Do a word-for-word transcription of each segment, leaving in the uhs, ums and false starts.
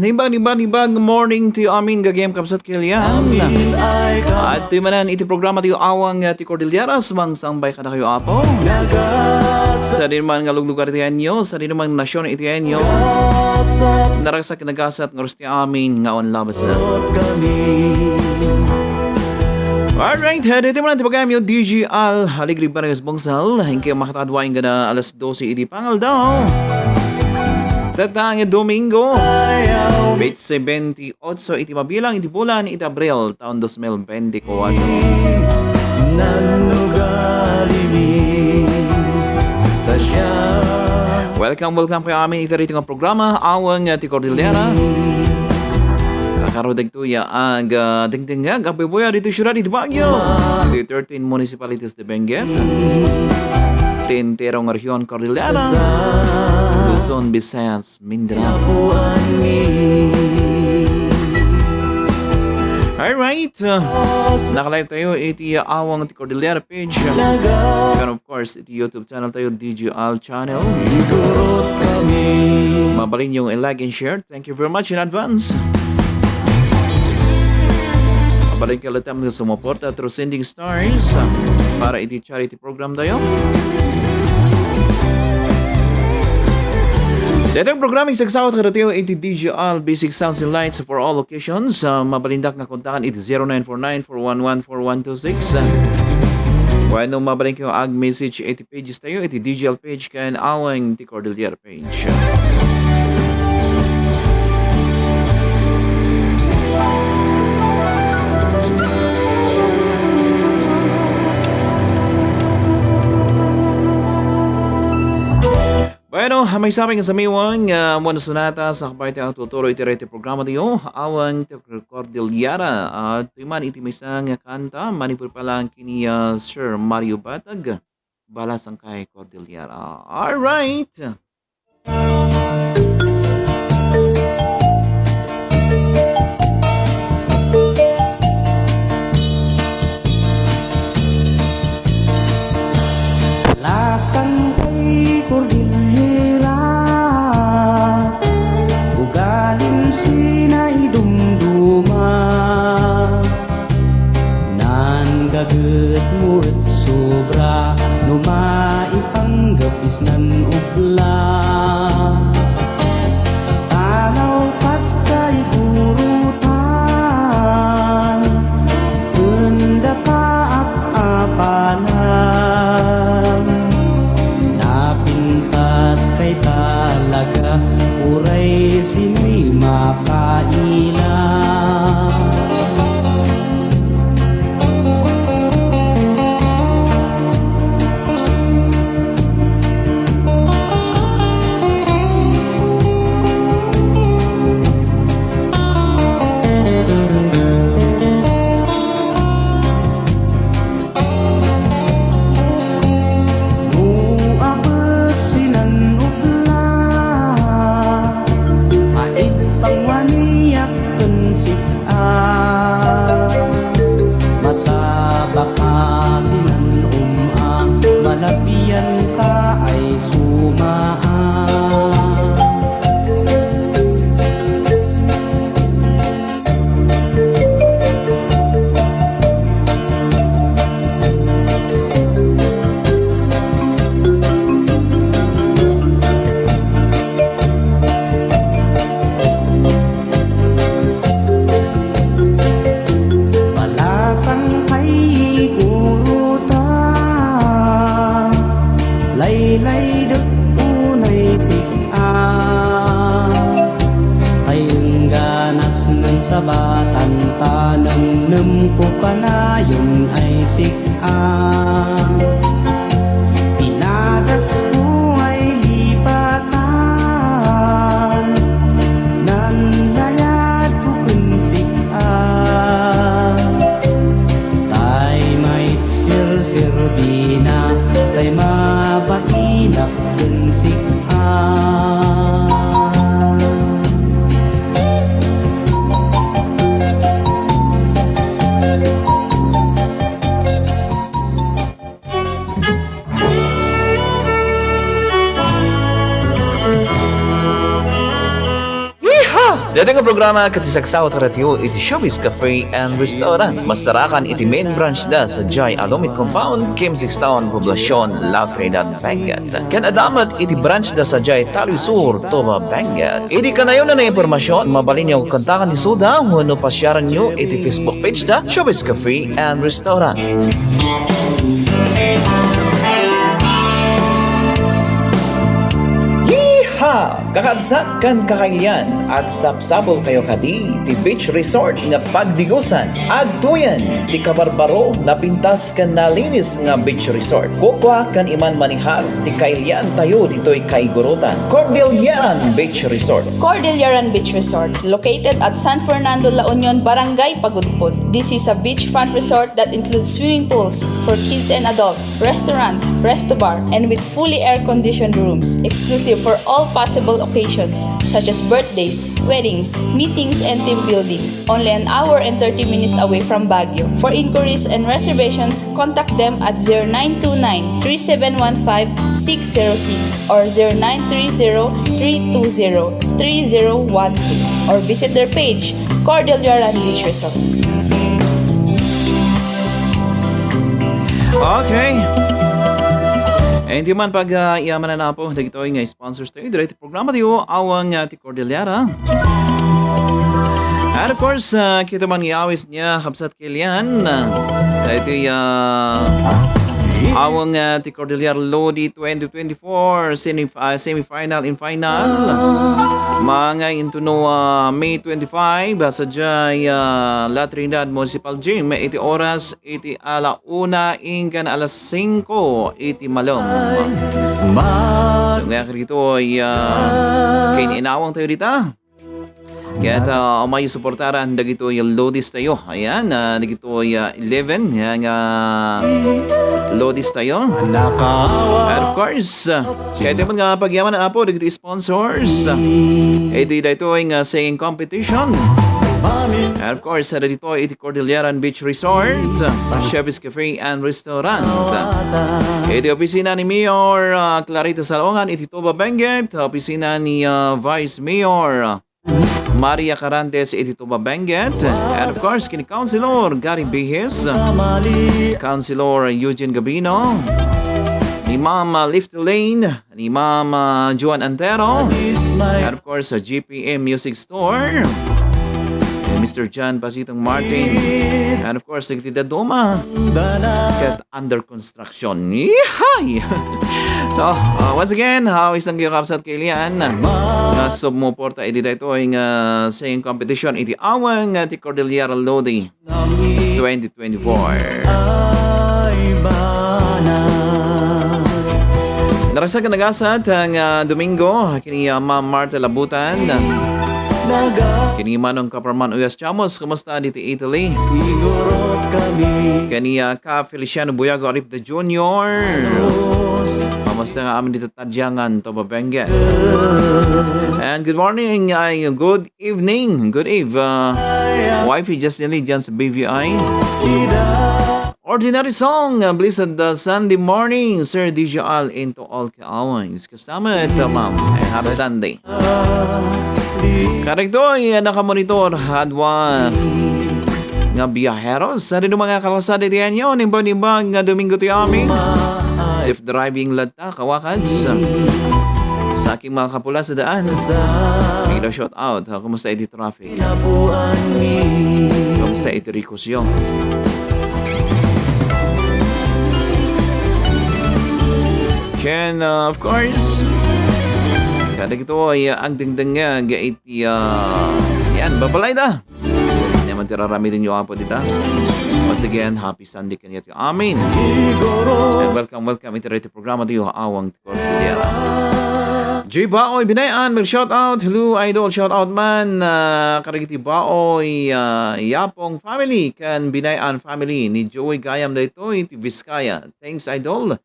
Iban, iban, iban, morning to you amin, gagayam kabsat kalian. Adtoy manen iti programa ti Awang ti Cordillera, sumangsambay kadakayo, Apo. Sadinoman nga luglugar iti inyo, sadinoman nga nasion iti inyo. Naragsak, nagasat nga oras ti amin nga awan labas. Alright, eh, dito muna ti pagayam yo, D J Al Alegre Barrios Bongsal. Inkayo makatadwa inggana alas doce iti pangaldaw. Tatta nga Domingo, petsa bente otso iti mabilang iti bulan iti Abril, taon dos mil bente kuatro. Nanugalimi, ta siya. Welcome, welcome kayo amin iti dito nga programa, Awang ti Cordillera. Karo dagitoy a ag, ah, dengdengngeg a buybuya ditoy siudad iti Baguio. Iti thirteen municipalities ti Benguet. Ti entero nga rehion Cordillera, Luzon, Visayas, Mindanao. Alright, ah, nakalive tayo iti Awang ti Cordillera page. And of course, iti YouTube channel tayo, D J Al Channel. Mabalin yung i-like and share. Thank you very much in advance. Mabalin kayo lahat nga sumuporta through sending stars, ah, para iti charity program tayo. Dito ang programa yung sagsawat ka dito iti D J Al Basic Sounds and Lights for all occasions. Ah, mabalindak nga kontakan iti zero nine four nine four one one four one two six. Ah, wenno mabalin kayo ag-message iti pages tayo, iti D J L page ken Awang ti Cordillera page. Bueno, may sabi nga sa miwang, ah, muna sunata sa kabay ti agtuturo iti rete programa diyo, Awang ti Cordillera, at tuman iti maysa nga kanta, manipud pa lang kini, ah, Sir Mario Batag. Balasankay Cordillera. All right. Balasankay Cordillera, ugalim sinaidumduma. Nanggagetmo et sobra no maipanggap isnan ubla. Tanaw kat kaigurutan, enda kaap-apanan. Napintas kay talaga, uray sinoy makaila. No abet sinan ubla, maipangwaniak ken sik-a. Masabak a sinan um-a, malabian ka ay sumaa. Balasankay iguruta, laylaydek unay sik-a. Ay engganas nang sabatan ta nemnemko kanayon ay sik-a. Pinadasko ay lipatan, nanlayadko ken sik-a. Tay maitserserbina, tay mabainak ken sik-a. Yeehaw! Daytoy nga programa ket ti sagsao ti radyo iti Showbiz Cafe and Restaurant. Masarakan iti main branch da sadiay Alumit Compound, Kim Six Town, Poblacion, La Trinidad, Benguet. Ken adda met iti branch da sadiay Talloy Sur, Toba, Benguet. Idi kanayon a naimpormasion, mabalinyo kontaken isuda wenno pasiaranyo iti Facebook page da, Showbiz Cafe and Restaurant. Yeehaw! Kakabsat ken kakailian, agsapsapulkayo kadi ti beach resort nga pagdigusan. Agtoyen ti kabarbaro, napintas ken nalinis nga beach resort. Kukua ken iman manihag ti kailiantayo ditoy kaigurutan. Cordilleran Beach Resort. Cordilleran Beach Resort, located at San Fernando, La Union, Barangay Pagudpud. This is a beachfront resort that includes swimming pools for kids and adults, restaurant, resto bar, and with fully air-conditioned rooms, exclusive for all possible occasions such as birthdays, weddings, meetings, and team buildings. Only an hour and thirty minutes away from Baguio. For inquiries and reservations, contact them at zero nine two nine, three seven one five, six zero six or zero nine three zero, three two zero, three zero one two, or visit their page, Cordillera Beach Resort. Okay. Iti man pag, ah, iyaman na po, dagitoy nga sponsors tayo, diri iti programa tayo, awan nga ti Cordillera. And of course, ah, kita man nga awis niya, kabsat Kilian. Ah, iti, ah, awan nga ti Cordillera Lodi twenty twenty-four, semi-, ah, semifinal and final. Mga intuno, ah, May twenty-five, ah, sadiay, ah, La Trinidad Municipal Gym, iti oras iti ala una ingan alas singko iti malem. So, nga ditoy, ah, ken inawang tayo dita. Ket, ah, umayo suportaran dagitoy Lodis tayo. Ayan, ah, dagitoy, ah, eleven, yan nga Lodis tayo. And of course, ah, kaya tayo nga pagyaman ang apo, dagitoy sponsors. Ah, iti daytoy nga singing competition. And of course, ah, dito iti Cordilleran Beach Resort, Showbiz Cafe and Restaurant. Iti opisina ni Mayor, ah, Clarita Salongan, iti Toba Benguet, opisina ni, ah, Vice Mayor, ah, Maria Carantes, iti Toba Benguet. And of course, kini Councilor Gary Bihes, Councilor Eugene Gabino, ni Ma'am, ah, Lifty Lane, ni Ma'am, ah, Joan Antero, and of course, sa G P M Music Store, ni Mister John Pasitong Martin, and of course, dagiti dadduma ket under construction. Yehey! So, uh, once again, haw isang kayo kapsat kay Lian nga sumuporta iti daytoy nga singing competition iti awang nga ti Cordillera Lodi twenty twenty-four. Naragsak ken nagasat nga Domingo, kini, ah, Ma'am Marta Labutan. Kini Manong Kaparman Uyas Chamos, kumusta diti Italy? Kini, ah, Ka Feliciano Buyago Aripda Junior. Kumusta nga amin dito Tadyangan, Toba Benguet? And good morning, ay good evening, good eve, uh, wifey Justin Lee dyan sa B V I. Ordinary song, uh, blessed, uh, Sunday morning, Sir D J Al, and to all kaawans. Kasama ito, ma'am. Ay, happy Sunday. Karekto, ay, uh, nakamonitor, adwa nga biyaheros. Sa rin mga kalsada diyan yun, imbang-imbang nga Domingo ti amin. Safe driving latta, kawakans. Sa aking mga kapula sa daan. Milo shout out, ha? Kumusta iti traffic? Kumusta iti rikusyo? Ken, uh, of course, kada kito ay, uh, agdengdengngeg iti, uh, yan, babalay da. Naman ti raramidin yo, Apo, dita. Once again, happy Sunday kaniya ti amin. And welcome, welcome iti daytoy programa ti Awang ti Cordillera. J Baoy Binayan, mag-shout out. Hello, idol. Shout out man, ah, kadagiti Baoy, ah, Yapong family, ken Binayan family ni Joey Gayam daytoy ti Vizcaya. Thanks, idol.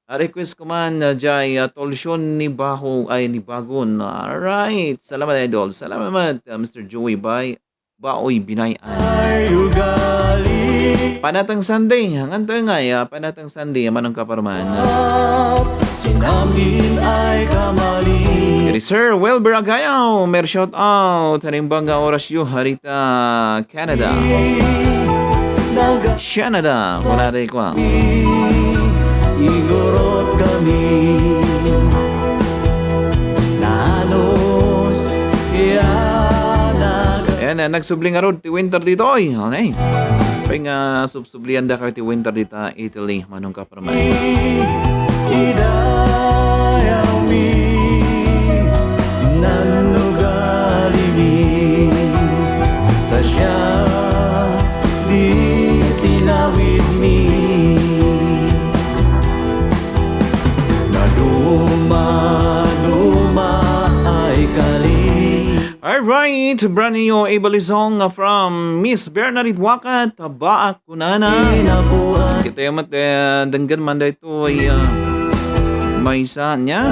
Ah, request ko man, ah, jay, ah, Tolsion ni Baho, ay, ni Bagon. Alright. Salamat, idol. Salamat, ah, Mister Joey Bay. Baoy Binayan. Panatang Sunday, nganto nga ya, Panatang Sunday, Manong Kaparman. Sinamin ay kamali. Sir Wilbur Agayaw, mer shout out. Hanimbang nga oras yu, harita Canada. Canada, kunada ikwa. Igurot kami. Nanos, ya, naga- Ayan, ah, nagsubli ngarud ti winter ditoy. Okay. Pay nga sub- Sublian dakayo ti winter dita Italy, manong kaparman. Idayawmi, nannugalimi, ta siak di tinawidmi. Maduma-duma ay kali. Alright, brand new Ibali song from Miss Bernadette Wakat, Tabaak Kunana. Kita met, eh, denggen man daytoy, ah, maysa nia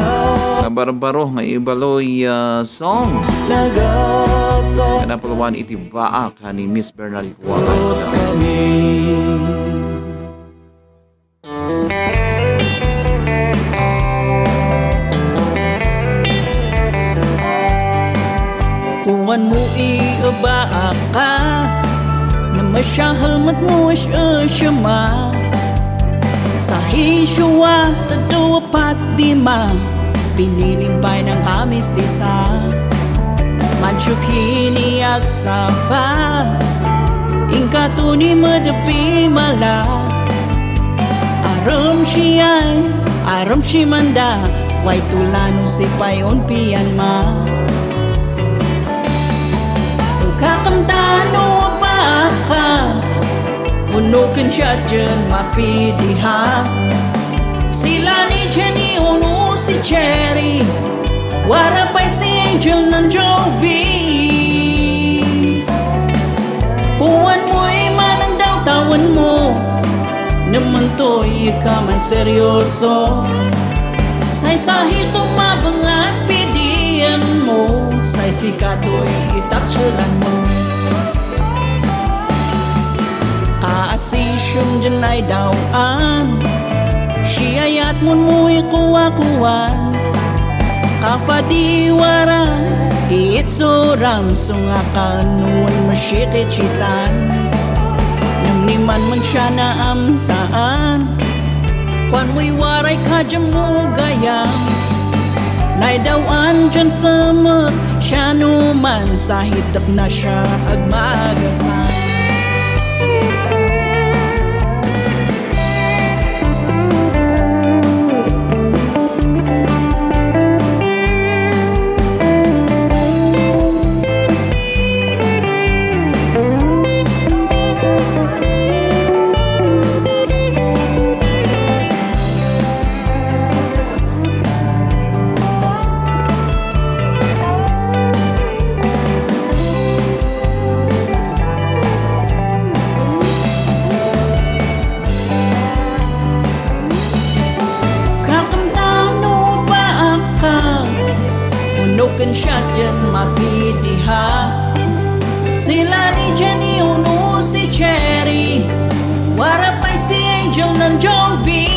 nga barbaro nga Ibaloy, ah, song. Nga napalwan iti baak ni Miss Bernadette Wakat. Kuan mo ibaak ka, na masya helmet mo is, eh, siyama. Sa hisyo a tadua pat lima, pinilimpay ng kamis ti sa. Mansyok hini agsapa, ingka tuni medepi mala. Aram siay, aram si manda, way tulano si payon pian ma. Uka kantano a baka, uno ken siya dyan mapidiha. Sila ni Jenny uno si Cherry, wara pay si Angel ng Jovi. Kuan mo'y manang daw tawen mo, namantoy ka man seryoso. Say sahi ko mabangat pidian mo, say sikato'y itakselan mo. Kaasisyon dyan ay dawan, siyayat mo mo'y kuwa-kuwan. Kapadiwara, iitsuram, sungakan, nuan masikit sitan. Ngem ni man man siya naamtaan, kuan mo'y waray kadiam mo gayam. Naidaw-an dian semek, siya no man sahitek na siya agmagasan. Kakamtano ba ka? Uno ken siya dyan mapidiha. Sila ni Jenny uno si Cherry. Wara pay si Angel ng Jovi.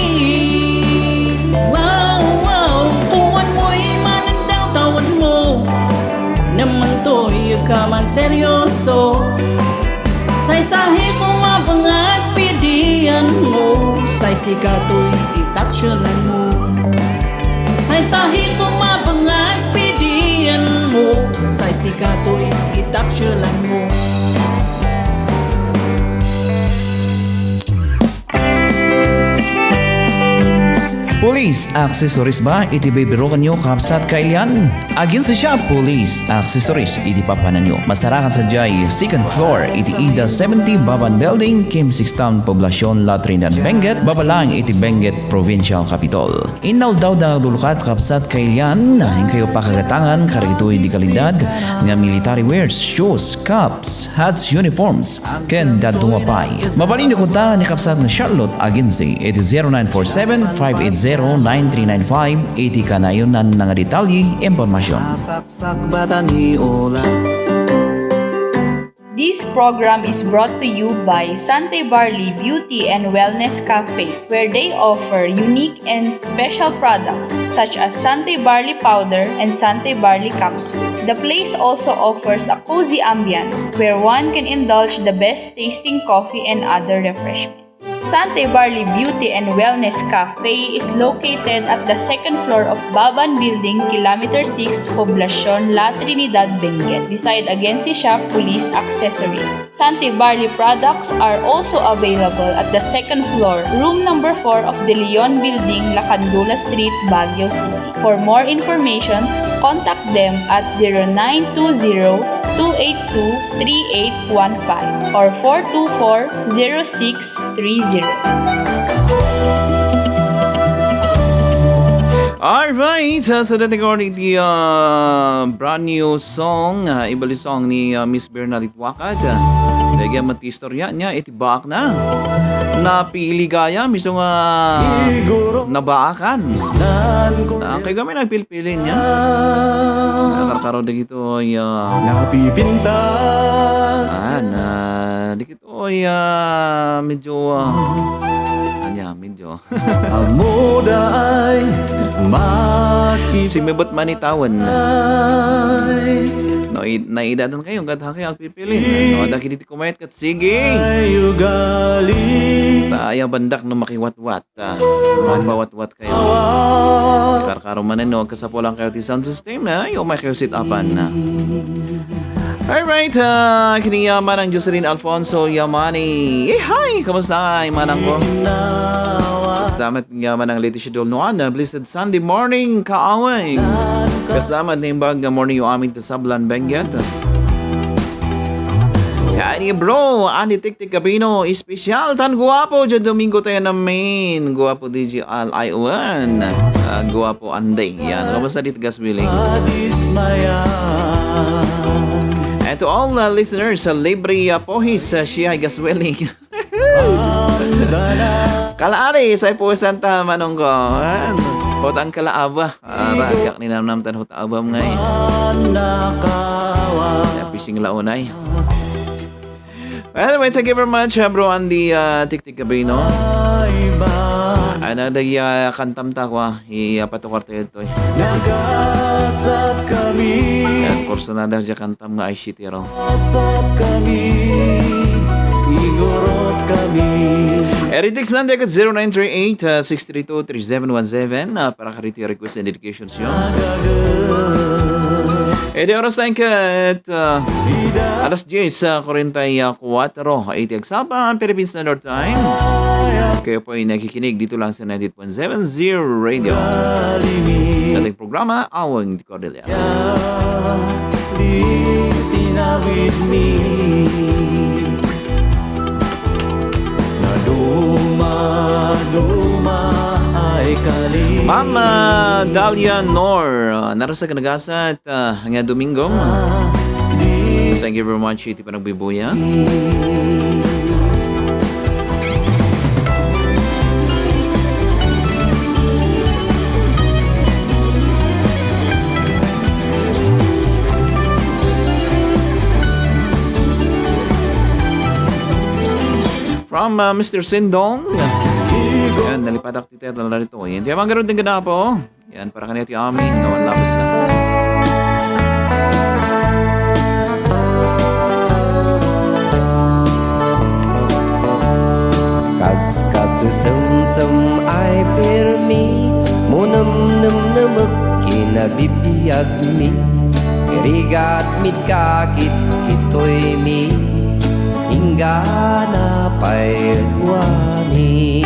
Wow, wow. Kuwan mo iman ang daw tawan mo. Naman to, ikaw man seryoso. Say sahi ko mabangat pidian mo, say sikatoy itakselan mo. Say sahi ko mabangat pidian mo, say sikatoy itakselan mo. Police accessories ba iti bibirukanyo, kabsat kailian? Aginsa siya, Police accessories iti papananyo. Masarakan sadiay second floor iti Ida seventy Baban Building, Kim Six Town, Poblacion, La Trinidad, Benguet, baba lang iti Benguet Provincial Capitol. Inaldaw da nga aglulukat, kabsat kailian, inkayo pakagatangan kadagitoy di kalidad nga military wears, shoes, caps, hats, uniforms, ken dadduma pay. Mabalin kunta ni kabsat nga Charlotte Agency iti zero nine four seven, five eight zero, nine three nine five iti kanayon-na nga detalye, impormasyon. Sakbatan ni Ola. This program is brought to you by Sante Barley Beauty and Wellness Cafe, where they offer unique and special products such as Sante Barley Powder and Sante Barley Capsule. The place also offers a cozy ambience where one can indulge the best tasting coffee and other refreshments. Sante Barley Beauty and Wellness Cafe is located at the second floor of Baban Building, Kilometer six, Poblacion, La Trinidad, Benguet, beside Agency Shop Police Accessories. Sante Barley products are also available at the second floor, room number four of De Leon Building, Lacandula Street, Baguio City. For more information, contact them at zero nine two zero two eight two three eight one five or four two four zero six three zero. Alright, uh, so that according to uh, brand new song, uh, Ibali song ni uh, Miss Bernadette Wakad. Uh, Dagyan man ti istorya niya, iti baak na. Napiligaya, miso nga nabaakan. Ang kay kami nagpilpili niya. Nakarkaro dagito, uh, Napipintas. Ah, na, dagito, uh, medyo, uh, anya, medyo. Amuda ay makibay. Simibot man itawen. No, i-, naidadan kayo, gad ha kayo agpipili. No, dagiti kumayat kat sige. Ay ugali. Ta aya bandak no makiwatwat, ah, mapawatwat kayo. Karkaro manen no, agkasapo lang kayo ti sound system, eh, ay, umay kayo sit-upan na. Alright, ah, kini, ah, Manang Jocelyn Alfonso Yamani. Eh, hi! Kamusta, ay, Manang ko? Salamat nga, Manang Leticia Dolnuan. Ah, blessed Sunday morning, kaawings. Kasama ni Imbag nga morning, yung amin ta sablan, Benguet. Yan, ni bro, Andy Tiktik Gabino, special tan guwapo, Diyo Domingo tayo namin. Guwapo, D J Al Iwan. Ah, guwapo, Andy. Yan, kamusta dito, Gaswiling? And to all, uh, listeners, uh, libre, uh, pohis, uh, siya ay gaswelling. Kalaari, say puwisan ta, manong ko. Yan. Hutang kalaaba. Ara, kak ninamnam tan huta abam ngay. Ya, pising launay. Well, anyway, thank you very much, uh, bro Andy, uh, Tiktik Gabino. Ay, nagdagi, uh, kantam ta, kwa. Ipatukar tayo ito, eh. Nagasat kami. Yan, kurso na daw dyan kantam nga I C T raw. Nagasat kami. Ingurot kami. Eri text lang tayo kat zero nine three eight, uh, six three two, three seven one seven, uh, para kariti request and dedications nyo. Edi oras tayo kat, uh, alas diyes, uh, kuwarenta y kuwatro, iti agsapa, Philippine Standard Time. Kayo po ay nakikinig dito lang sa ninety-eight point seven Zero Radio. Sa ating programa, Awang di Cordillera. Di tinawid mi. Naduma, duma ay kali. Ma'am, ah, Dahlia Nor, ah, narasa ka nagasat, ah, nga Domingo. Thank you very much, iti panagbibuya. From, uh, Mister Sindong. Yan, nalipatak ti title na dito. Yan, di man ganun din ganapo. Yan, para kanito yung amin. No, labas na. Kaskasesem ay permi, munemnemnemek kinabibiagmi. Rigat mit kakit kitoy mi, inggana pay ed wani.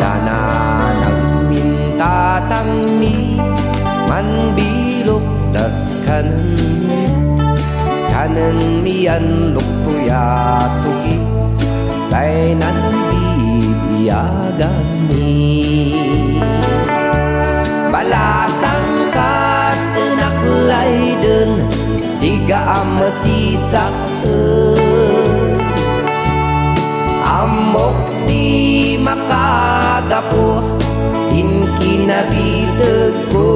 Dananagmin tatangmi, manbilok das kanenmi. Kanenmi yan lukto ya tuki, say nanbibiaganmi. Balasang kas enak layden, sigaam met sisak-en. Ammok ti makagapu, tin kinabitegko.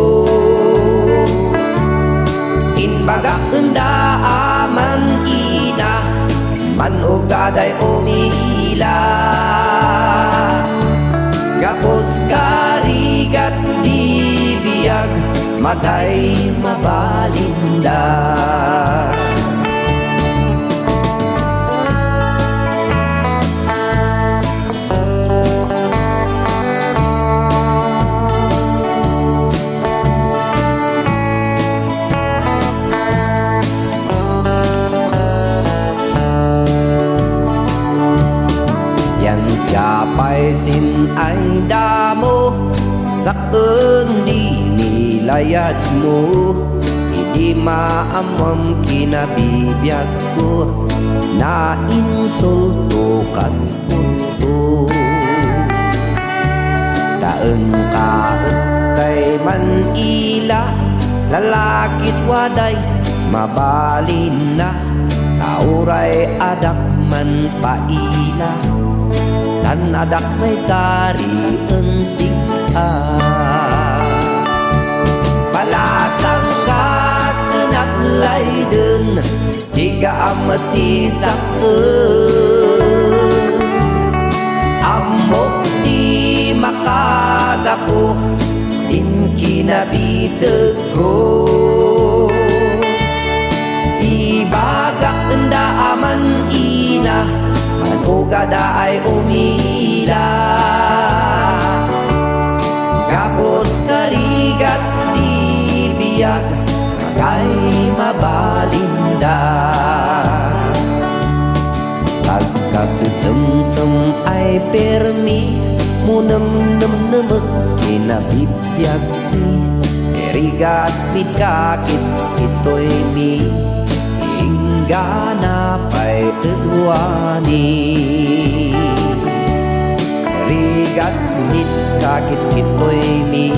Inbagak enda a Ina, man-ugaday umila. Gapus karigat di biag, magay mabalinda. Yan siya pay sin ay damo, saken di nilayad mo. Idi maammoam kinabibiag ko, nainsulto kas gusto. Taen ka kay man ila, lalakis waday mabalinna. Ta uray adak man paila, tan adak may karien sika. Balasang kas inaklayden, sigaam met sisak-en. Ammok ti makagapu, din kinabitegko. Ibagak enda a man-ina, man-ugada ay umila. Gapus karigat di biag, magay mabalinda. Kas kasisemsem ay permi mo nemnemnemek kinabibiagmi. Rigat mi kakitkitoymi, inggana pay ed wani. Rigat mi kakitkitoymi,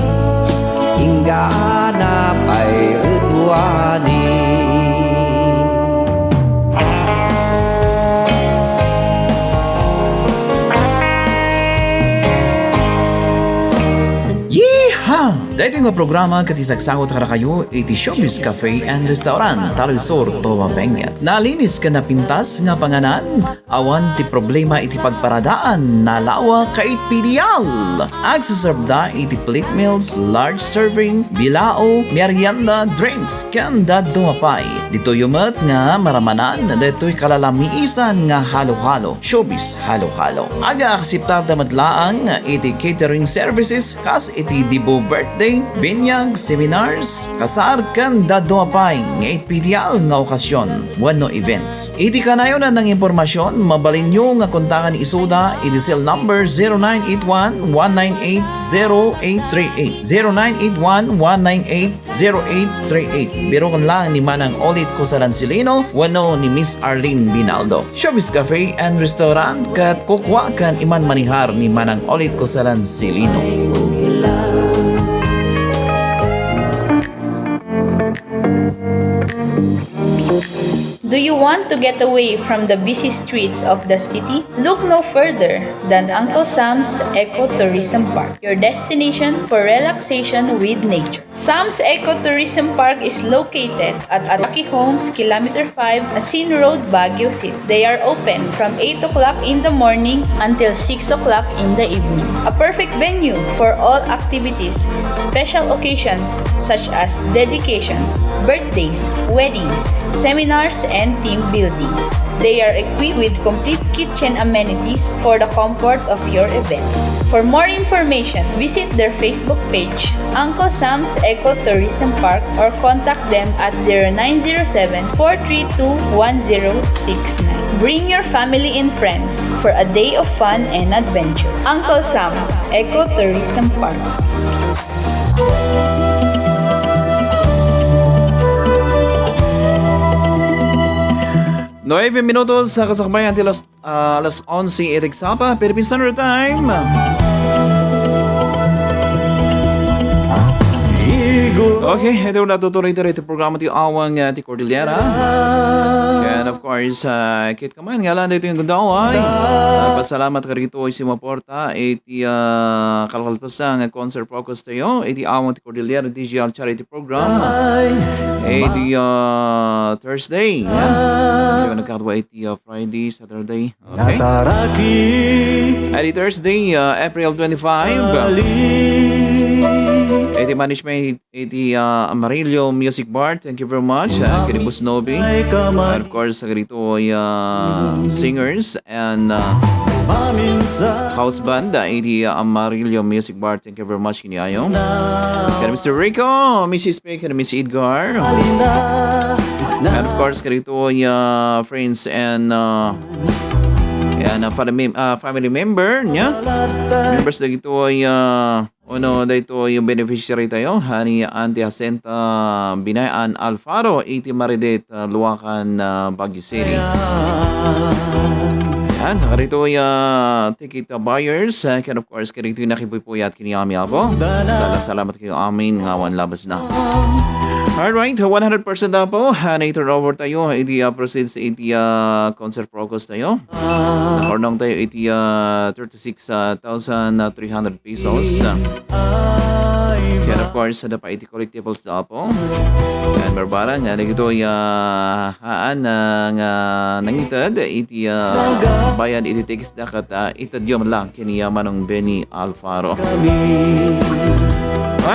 inggana pay ed wani. Yeehaw! Daytoy nga programa ket isagsagut kadakayo iti Showbiz Cafe and Restaurant, Taloy Sur, Toa Benguet. Nalinis ken napintas nga panganan, awan ti problema iti pagparadaan, nalawa ket pidial. Agseserveda iti plate meals, large serving, bilao, merienda, drinks, ken dadduma pay. Ditoyyo met nga maramanan daytoy kalalamiisan nga halo-halo, showbiz halo-halo. Agaakseptarda met laeng iti catering services kas iti debut birthday, binyag, seminars, kasar, ken dadduma pay nga ipitial nga okasyon wenno events. Iti kanayon a nanginpormasion, mabalinyo nga kontaken isuda iti cell number zero nine eight one, one nine eight, zero eight three eight, zero nine eight one, one nine eight, zero eight three eight. Biroken lang ni Manang Olit Kusalan Silino wenno ni Miss Arlene Binaldo. Showbiz Cafe and Restaurant ket kukuaken iman manihar ni Manang Olit Kusalan Silino. Do you want to get away from the busy streets of the city? Look no further than Uncle Sam's Eco Tourism Park, your destination for relaxation with nature. Sam's Eco Tourism Park is located at, at Rocky Homes, Kilometer five, Asin Road, Baguio City. They are open from eight o'clock in the morning until six o'clock in the evening. A perfect venue for all activities, special occasions such as dedications, birthdays, weddings, seminars, and team buildings. They are equipped with complete kitchen amenities for the comfort of your events. For more information, visit their Facebook page, Uncle Sam's Eco Tourism Park, or contact them at zero nine zero seven, four three two, one zero six nine. Bring your family and friends for a day of fun and adventure. Uncle Sam's Eco Tourism Park. Nuebe minutos a kasakbayan ti alas, ah, alas onse iti agsapa, Philippine Standard Time. Okay, ito na tutuloy diri iti programa ti Awang, ah, ti Cordillera. And of course, ah, kit ka man, ngalan dito yung gundaway. Ah, pasalamat ka rito, isimuporta, iti, ah, kalkalpasang concert focus tayo, iti Awang ti Cordillera Digital Charity Program. Iti, ah, Thursday, yeah? Ito yung nagkakadwa iti, ah, Friday, Saturday. Okay. Nataraki. Iti Thursday, uh, April twenty-five. Iti management iti, uh, Amarillo Music Bar. Thank you very much. Uh, kini Boss Nobi. And of course, sa dito, uh, singers and, uh, house band, uh, iti, uh, Amarillo Music Bar. Thank you very much, kini ayo. Kini Mister Rico, Missus P, kini Miss Edgar. And of course, kadito, uh, friends and, uh, yan, uh, family, uh, family member niya. Members dagito ay, uh, uno dayto yung beneficiary tayo, honey Auntie Jacinta Binayan Alfaro, iti Maridit, uh, Luacan, uh, Baguio City. Yan, kadito ay, uh, ticket buyers, uh, can of course, kadito yung nakipuypuyat kini Ami Apo. Sala-, salamat kayo, amin, nga awan labas na. Alright, one hundred percent na po. Ah, na-turn over tayo. Iti, ah, proceeds iti, ah, concert focus tayo. Nakarnong tayo iti, ah, thirty-six thousand three hundred pesos. And of course, ada pa iti collectibles da po. And barbara nga, nagito, ah, haan na nga nangited iti, ah, bayad iti tickets da kat, ah, itadyo man lang kini, ah, Manong Benny Alfaro.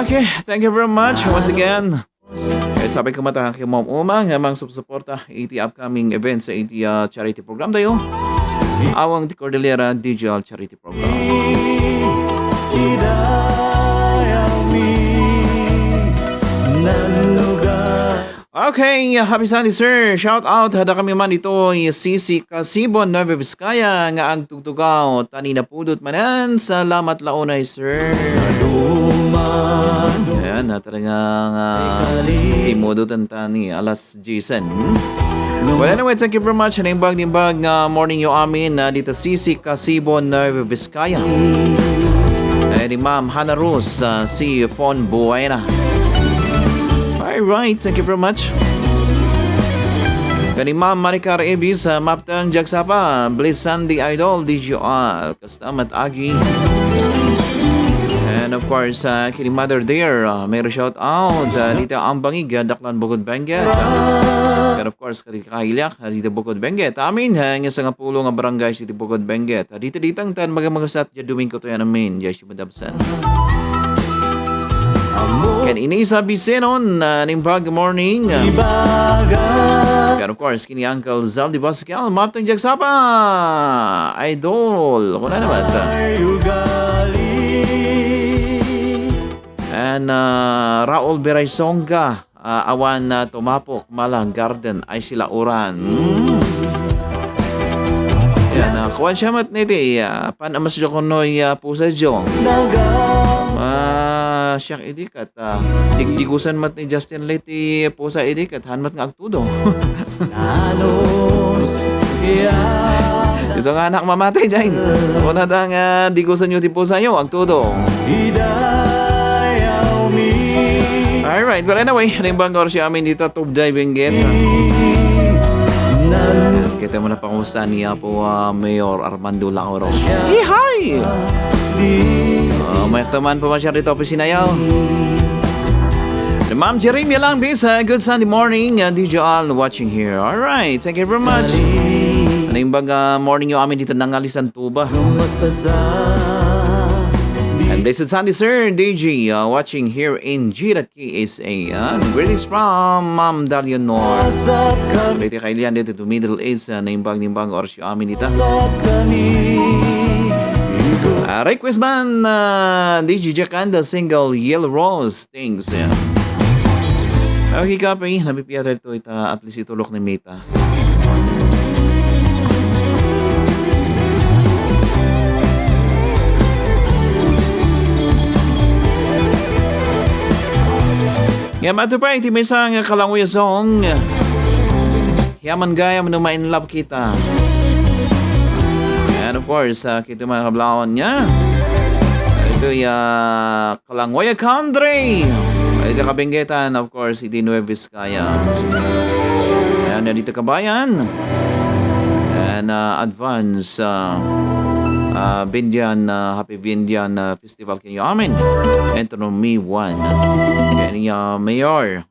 Okay, thank you very much once again. Eh, sabi ko mata kay Ma'am Uma nga mang subsuporta iti upcoming events sa iti, ah, charity program tayo. Awang ti Cordillera Digital Charity Program. Okay, happy Sunday, sir. Shout out, hada kami man ito, Sisi Casibon, Nueva Vizcaya, nga agtugtugaw, tani napudot manan. Salamat launay, sir. Ayan, na talaga nga timudutan tani, alas Jason. Well, anyway, thank you very much. Naimbag, naimbag nga morning yo amin, ah, dito Sisi Casibon, Nueva Vizcaya. Eh, ni Ma'am Hana Rose, ah, si Fon Buena. All right, thank you very much. Kani Ma'am Maricar Ibis, ah, maptang jagsapa, Bliss Sunday Idol, D J R. Kasta met agi. And of course, uh, kini Mother Dear, uh, may shout out, uh, dito Ambangig, uh, Daklan Bukod Benguet. And of course, kadi Kailiak, uh, dito Bukod Benguet. Amin, uh, nga sangapulo nga barangay dito Bukod Benguet. Uh, dito ditang tan magamagasat, ya Domingo to yan, amin. Ya Shimudabsan. Ken Inisa Bisenon, uh, ning bag morning. Uh, and of course, kini Uncle Zaldi Pascal, maptang jagsapa. Idol, kuna naman ta. And, uh, Raul Beraisonga, uh, awan, uh, Tumapok, Malang Garden, ay sila uran. Mm. Yan, uh, kuwan siya mat niti, uh, pan amas jo kuno, uh, pusa jo. Ah, siya idi kat, ah, digdigusan met ni Justin Lee ti pusa idi ket han met nga agtudo. Isu nga anak mamati, jay. Kuna da nga digusan yo ti pusa yo, agtudo. Alright, well, anyway, naimbag nga oras amin dita, tubday, benguet. Kita mo na pangusta ni Apo, ah, Mayor Armando Lauro. Ihay! Ah, may teman po masyado dito, opisina yaw. Ma'am Jeremy lang, bisa. Good Sunday morning, uh, D J Al watching here. All right, thank you very much. Naimbag, uh, morning yo amin dito, Nangalisan, Tuba. And blessed Sunday, Sir D J, uh, watching here in Jira, K S A. Uh, greetings from Ma'am Dalion North. Dito kay Lian, dito to Middle East, uh, naimbag, naimbag, oras yo amin dita. Ah, request man, ah, D J Jack and the single Yellow Rose. Things, yeah. Okay, copy. Napipiya tayo ito, ita, at least itulok ni Mita. Ngem adda pay iti maysa nga kalangoy a song. Yaman gayam no ma-in love kita. And of course, uh, kita mga kablawan niya. Ito ya Kalangoy a Country. Iti Kabenguetan, of course, iti Nueva Vizcaya. Ayan, na dito kabayan. And uh, advance uh, uh, Bindian, uh, Happy Bindian uh, Festival kayo amin. And to me one. Kaya niya Mayor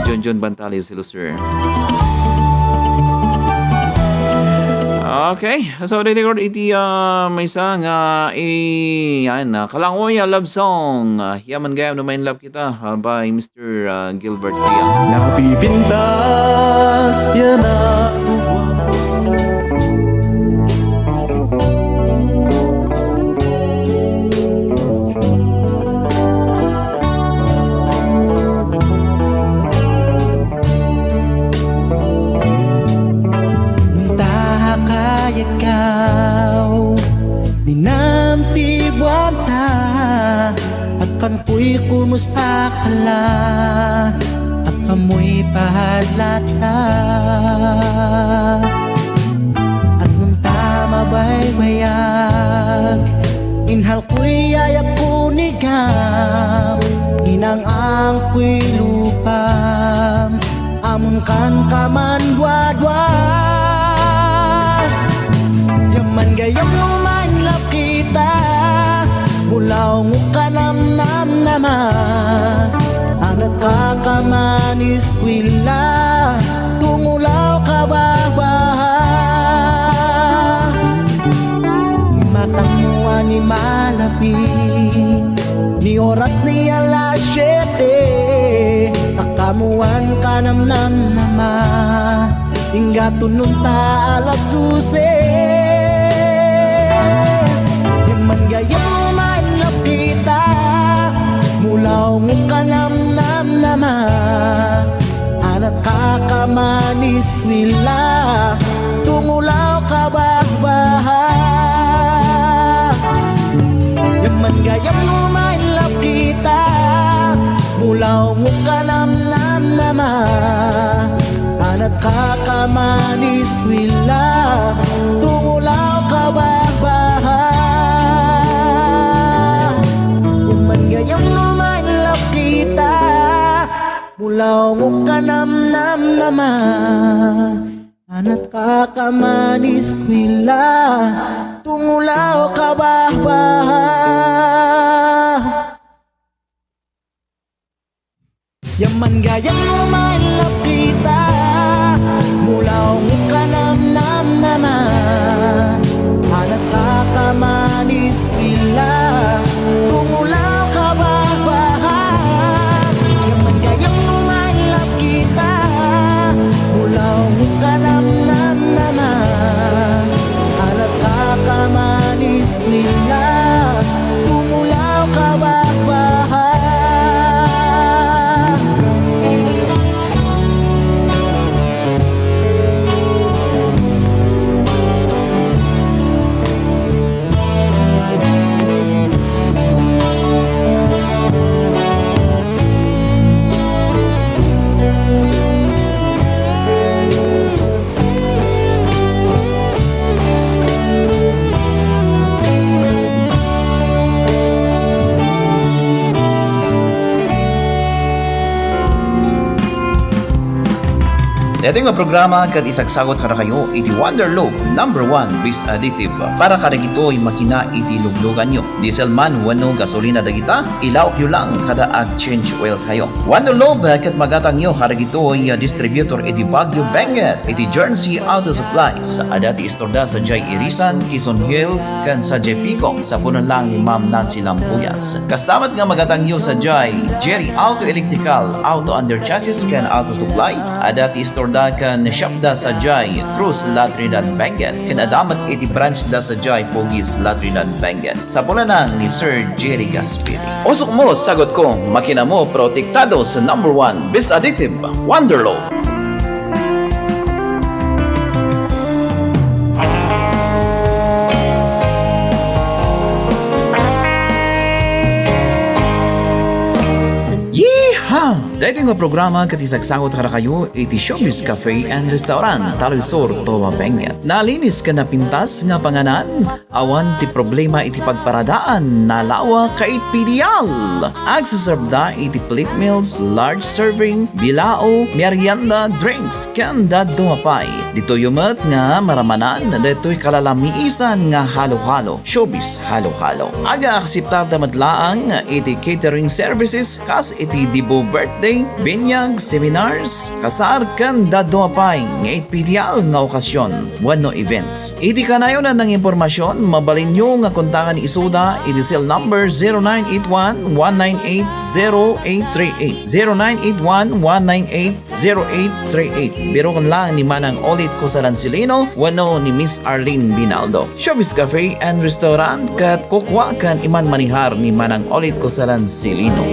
Junjun Bantali, hello, sir. Okay, so dito ko iti uh, may isang uh, i, yan, uh, Kalangoy uh, love song. Uh, Yaman Gayam no Main Love Kita uh, by Mister uh, Gilbert Villa. Napipintas yan ang Nunta kayatkaw, ninam ti buanta, agkankoy kumusta ka la, agkamoy pahatlata. At nunta mabaybayag, inhalkoy ayat kunigam, inang-angkoy lupam, amun kan kaman duadua. Yaman gayam no main love kita, mulaw mo kanamnamnama. Anak ka kaman iskwela, tumulaw ka bahbaha. Matam mo a ni malapi, ni oras ni alas siete, akamuan kanamnamnama. Inggato nunta alas dose. Yaman gayam main love kita, mulaw mo kanamnamnama. Anak ka kaman iskwela, tumulaw ka bahbaha. Yaman gayam no main love kita, mulaw mo kanamnamnama. Anak ka kaman iskwela, tumulaw ka bahbaha. Yaman gayam no main love kita, mulaw mo kanamnamnama. Anak ka kaman iskwela, tumulaw ka bahbaha. Yaman gayam no main love kita, mulaw mo kanamnamnama. Anak ka kaman iskwela, tumulaw ka bahbaha. Yaman gayam no main love kita, mulaw mo kanamnamnama. Anak ka kaman iskwela, tumulaw ka bahbaha. Daytoy nga programa ket isagsagut kadakayo iti Wonder Lube number one Best Additive para kadagitoy makina iti lugluganyo. Diesel man wenno gasolina dagita, ilawakyo lang kada ag-change oil kayo. Wonder Lube ket magatangyo kadagitoy a distributor iti Baguio, Benguet, iti Journey Auto Supplies. Adda ti istorda sadiay Irisan, Quezon Hill, ken sadiay Pico, sapunen lang ni Ma'am Nancy Lampuyas. Kasta met nga magatangyo sadiay Jerry Auto Electrical, Auto Under Chassis, ken Auto Supply. Adda ti istorda ken shopda sadiay Cruz, La Trinidad, Benguet, ken adda met iti branchda sadiay Pugis, La Trinidad, Benguet. Sapulenan ni Sir Jerry Gasperi. Usokmo, sagutko, makinamo, protektado sa number one Best Additive, Wonder Lube. Yeehaw! Ha! Daytoy nga programa ket isagsagot kadakayo iti Showbiz Cafe and Restaurant, Taloy Sur, Toa, Benguet. Nalinis ken napintas nga panganan, awan ti problema iti pagparadaan, nalawa ket pidial. Agseserveda iti plate meals, large serving, bilao, merienda, drinks, ken dadduma pay. Ditoy met nga maramanan daytoy kalalamisan nga halo-halo, Showbiz Halo-Halo. Aga-akseptarda met laeng iti catering services kas iti debut birthday, binyag, seminars, kasar, ken dadduma pay nga ipidial nga okasyon wenno events. Iti kanayon a nangimpormasion, mabalinyo nga kontaken isuda iti cell number zero nine eight one, one nine eight, zero eight three eight, zero nine eight one, one nine eight, zero eight three eight. Biroken lang ni Manang Olit Cosalan Silino wenno ni Miss Arlene Binaldo. Showbiz Cafe and Restaurant ket kukuaken iman manihar ni Manang Olit Cosalan Silino.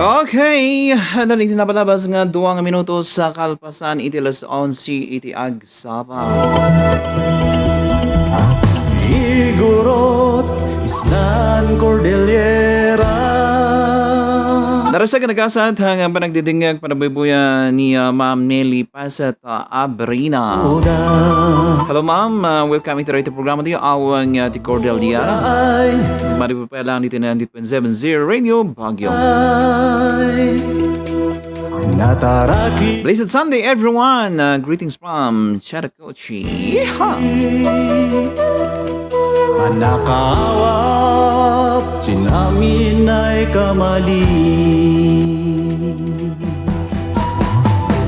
Okay, adda iti napalabas nga dua nga minutos sa kalpasan iti alas onse iti ag- Saba. Igurot, Isnan Cordillera. Narasa ken nagasat nga panagdidingag, panagbuybuyag ni, ah, Ma'am Nelly Pasat, ah, Abrina. Uda. Hello, ma'am. Ah, welcome iti radio programa tayo, Awang, ah, ti Cordillera. Ay. Mari pa lang dito na dito sa seven zero Radio Baguio. Ay. Nataraki. Blessed Sunday, everyone. Uh, greetings from Characochi. Yeehaw! Manakaawat, sinamin ay kamali.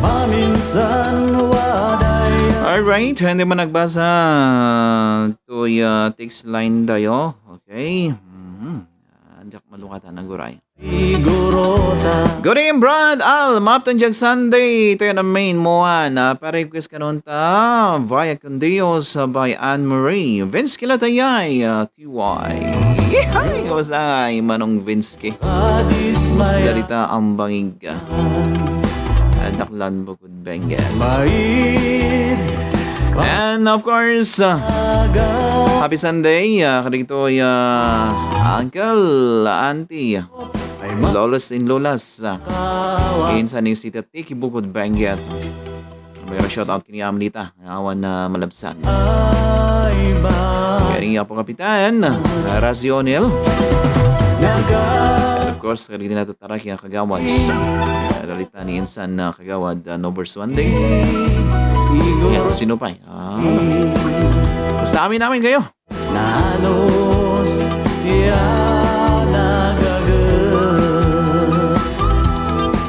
Maminsan waday. Alright, hindi man nagbasa to, uh, text line tayo. Okay. Mhm. Ah, diak malukatan, aguray. Good evening, Brad Al. Maptan diak Sunday. Ito yan ang main mo, ah, na pa-request kanunta. Via Condios, ah, by Anne Marie. Vince Kilatayay, ah, T Y. Yehey! Kumusta, ay, Manong Vince K? Mas dalita ang bangig, ah. Ah, daklan bukod Benguet. Maid. And of course, uh, happy Sunday, uh, kadagitoy, uh, uncle, auntie, lolos and lolas, uh, insan ni Sita Tiki bukod Benguet. May shout out kini Amlita, awan na malabsan. Kaya ni Apo Kapitan, uh, Razionel. And of course, kadagitoy nato Tara, kaya kagawad. Dalita ni insan na kagawad, ah, no verse one day. Yan, sino pa, eh? Ah, basta amin-amin kayo. Nanos, yan, nagaga.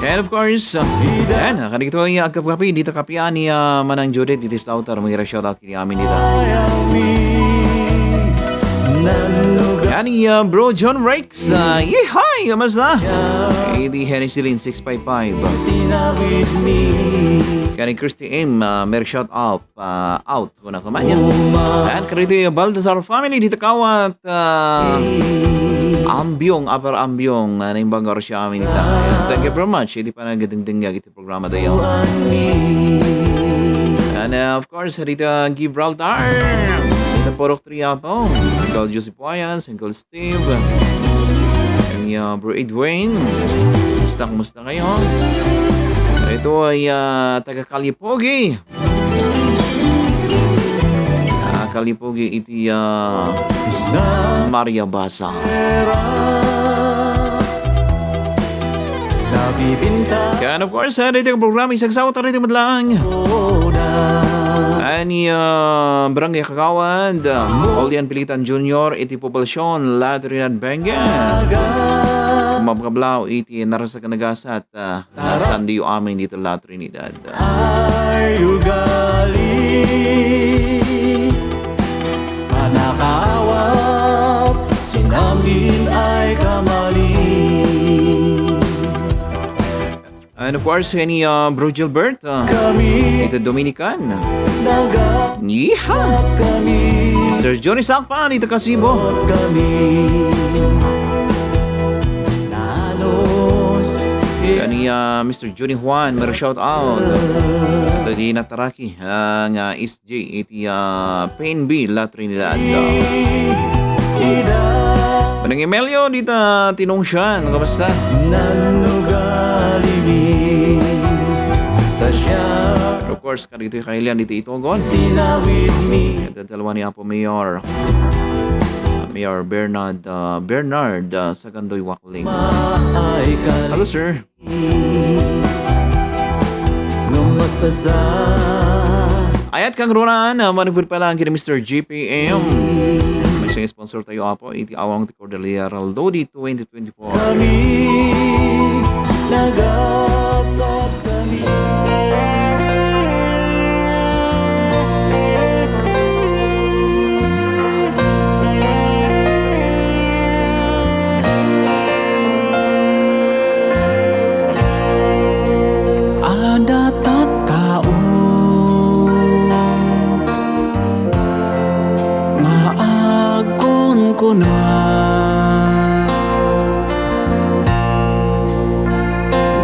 And of course, uh, yan, ah, kadagitoy, ah, agkapkapi, dita kapian ni, ah, Manang Judith, dita sa Lautar, mga shout out kini amin dita. Yan ni, ah, Bro John Rex. Sa, yehey! Kumusta? Iti Henry Celine six five five. Kani Christy M, ah, Merry shout out, ah, out. Kuna ko man yan. And kadagitoy Baltasar family, dita kawat, ah, Ambiong, Upper Ambiong, ah, naimbag nga oras amin ta. Thank you very much. Iti panagdingdingyag iti programa tayo. And, uh, of course, dita Gibraltar. Dita Purok Triapo. Uncle Joseph Wayans, Uncle Steve. And, uh, Bro Edwin. Kumusta, kumusta kayo? Ito ay, uh, taga Kalipogi. Ah, Kalipogi iti, ah, Maria Basa. And of course, ah, dito ang programa, isang sawa tayo dito madlang. Ani, ah, Barangay Kagawad, ah, Olian Pilitan Junior, iti Poblacion, La Trinidad, Benguet. Mabkablaw iti narasa ken nagasat, ah, Sunday amin dita La Trinidad. Ay ugali, panakaawat, sinamin ay kamali. And of course, kani, uh, Bro Gilbert, uh, Kami ito Dominican. Naga Yeehaw! Kami Sir Johnny Sakpan, ito Kasibo. Kami Nanos Kani, uh, Mister Johnny Juan, may shout out. Ito Ti nataraki, ah, nga S J iti, ah, P N B La Trinidad. Manang Emilio, dita tinungsian, kamusta? Nanugalimi, ta siya. Of course, kadagitoy kailian dita Itogon. Tinawidmi. Iti talwa ni Apo Mayor. Mayor Bernard, ah, Bernard, ah, Sagandoy Wakling. Maay ka. Hello, sir. No masasa. Ayat kang Ronan, ah, manipud pa lang kini Mister G P M. May isang sponsor tayo, Apo, iti awang ti Cordillera Lodi twenty twenty-four. Kami nagasat kami. Adda tattao nga agkunkuna,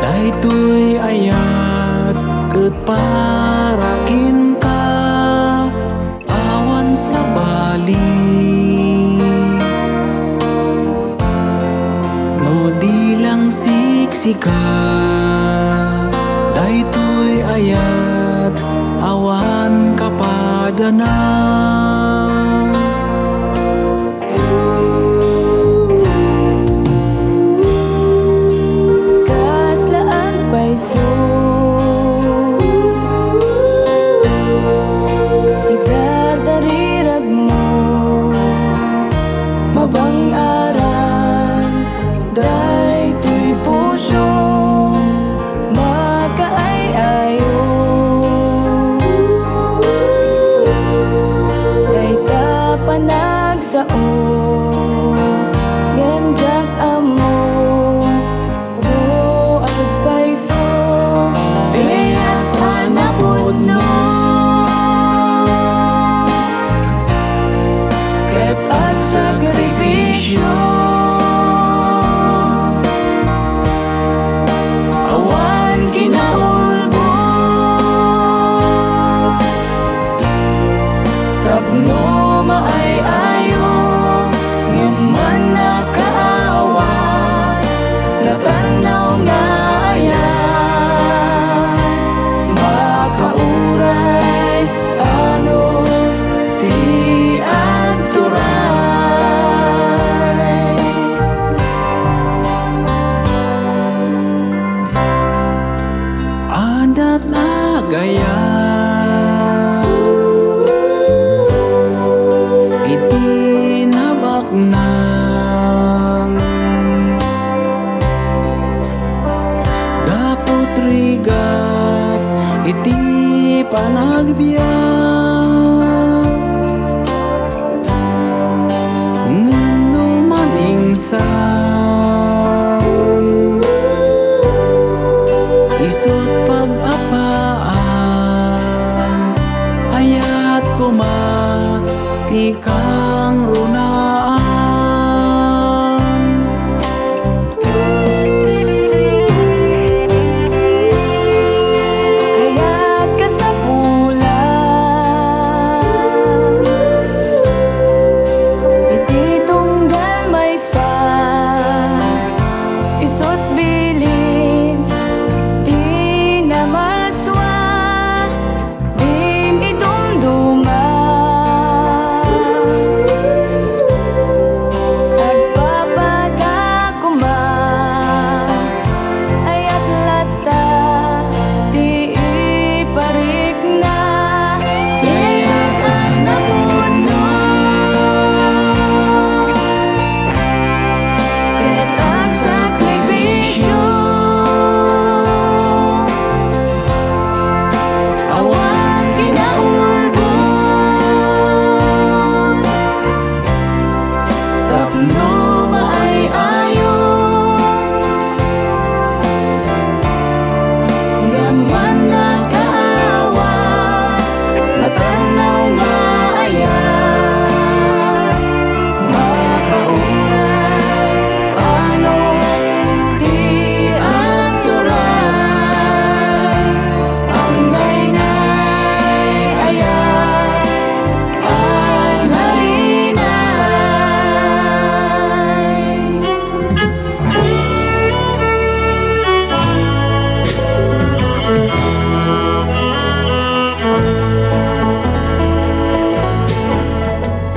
"Daytoy ayat ket para kenka." Awan sabali no di lang siksika, daytoy ayat awan kapadana. Kasla agpayso ti dardariragmo, mabang-aran daytoy puso makaay-ayo. Dayta panag sao, ngem diak ammo no agpayso. Diak a napudno ket agsakripisio. Awan kinaulbod tapno maay-ayo, ngem mannakaawat, natannaw nga ayat, makauray, anus ti agturay. Adda nagayat iti nabaknang gapu ti rigat iti panagbiag. Ngem no maminsan, isut' pag-apaan, ayat koma ti kangrunaan. Ayat kasapulan iti tunggal maysa, isut' bilin ti namalsua. Dim idumduma,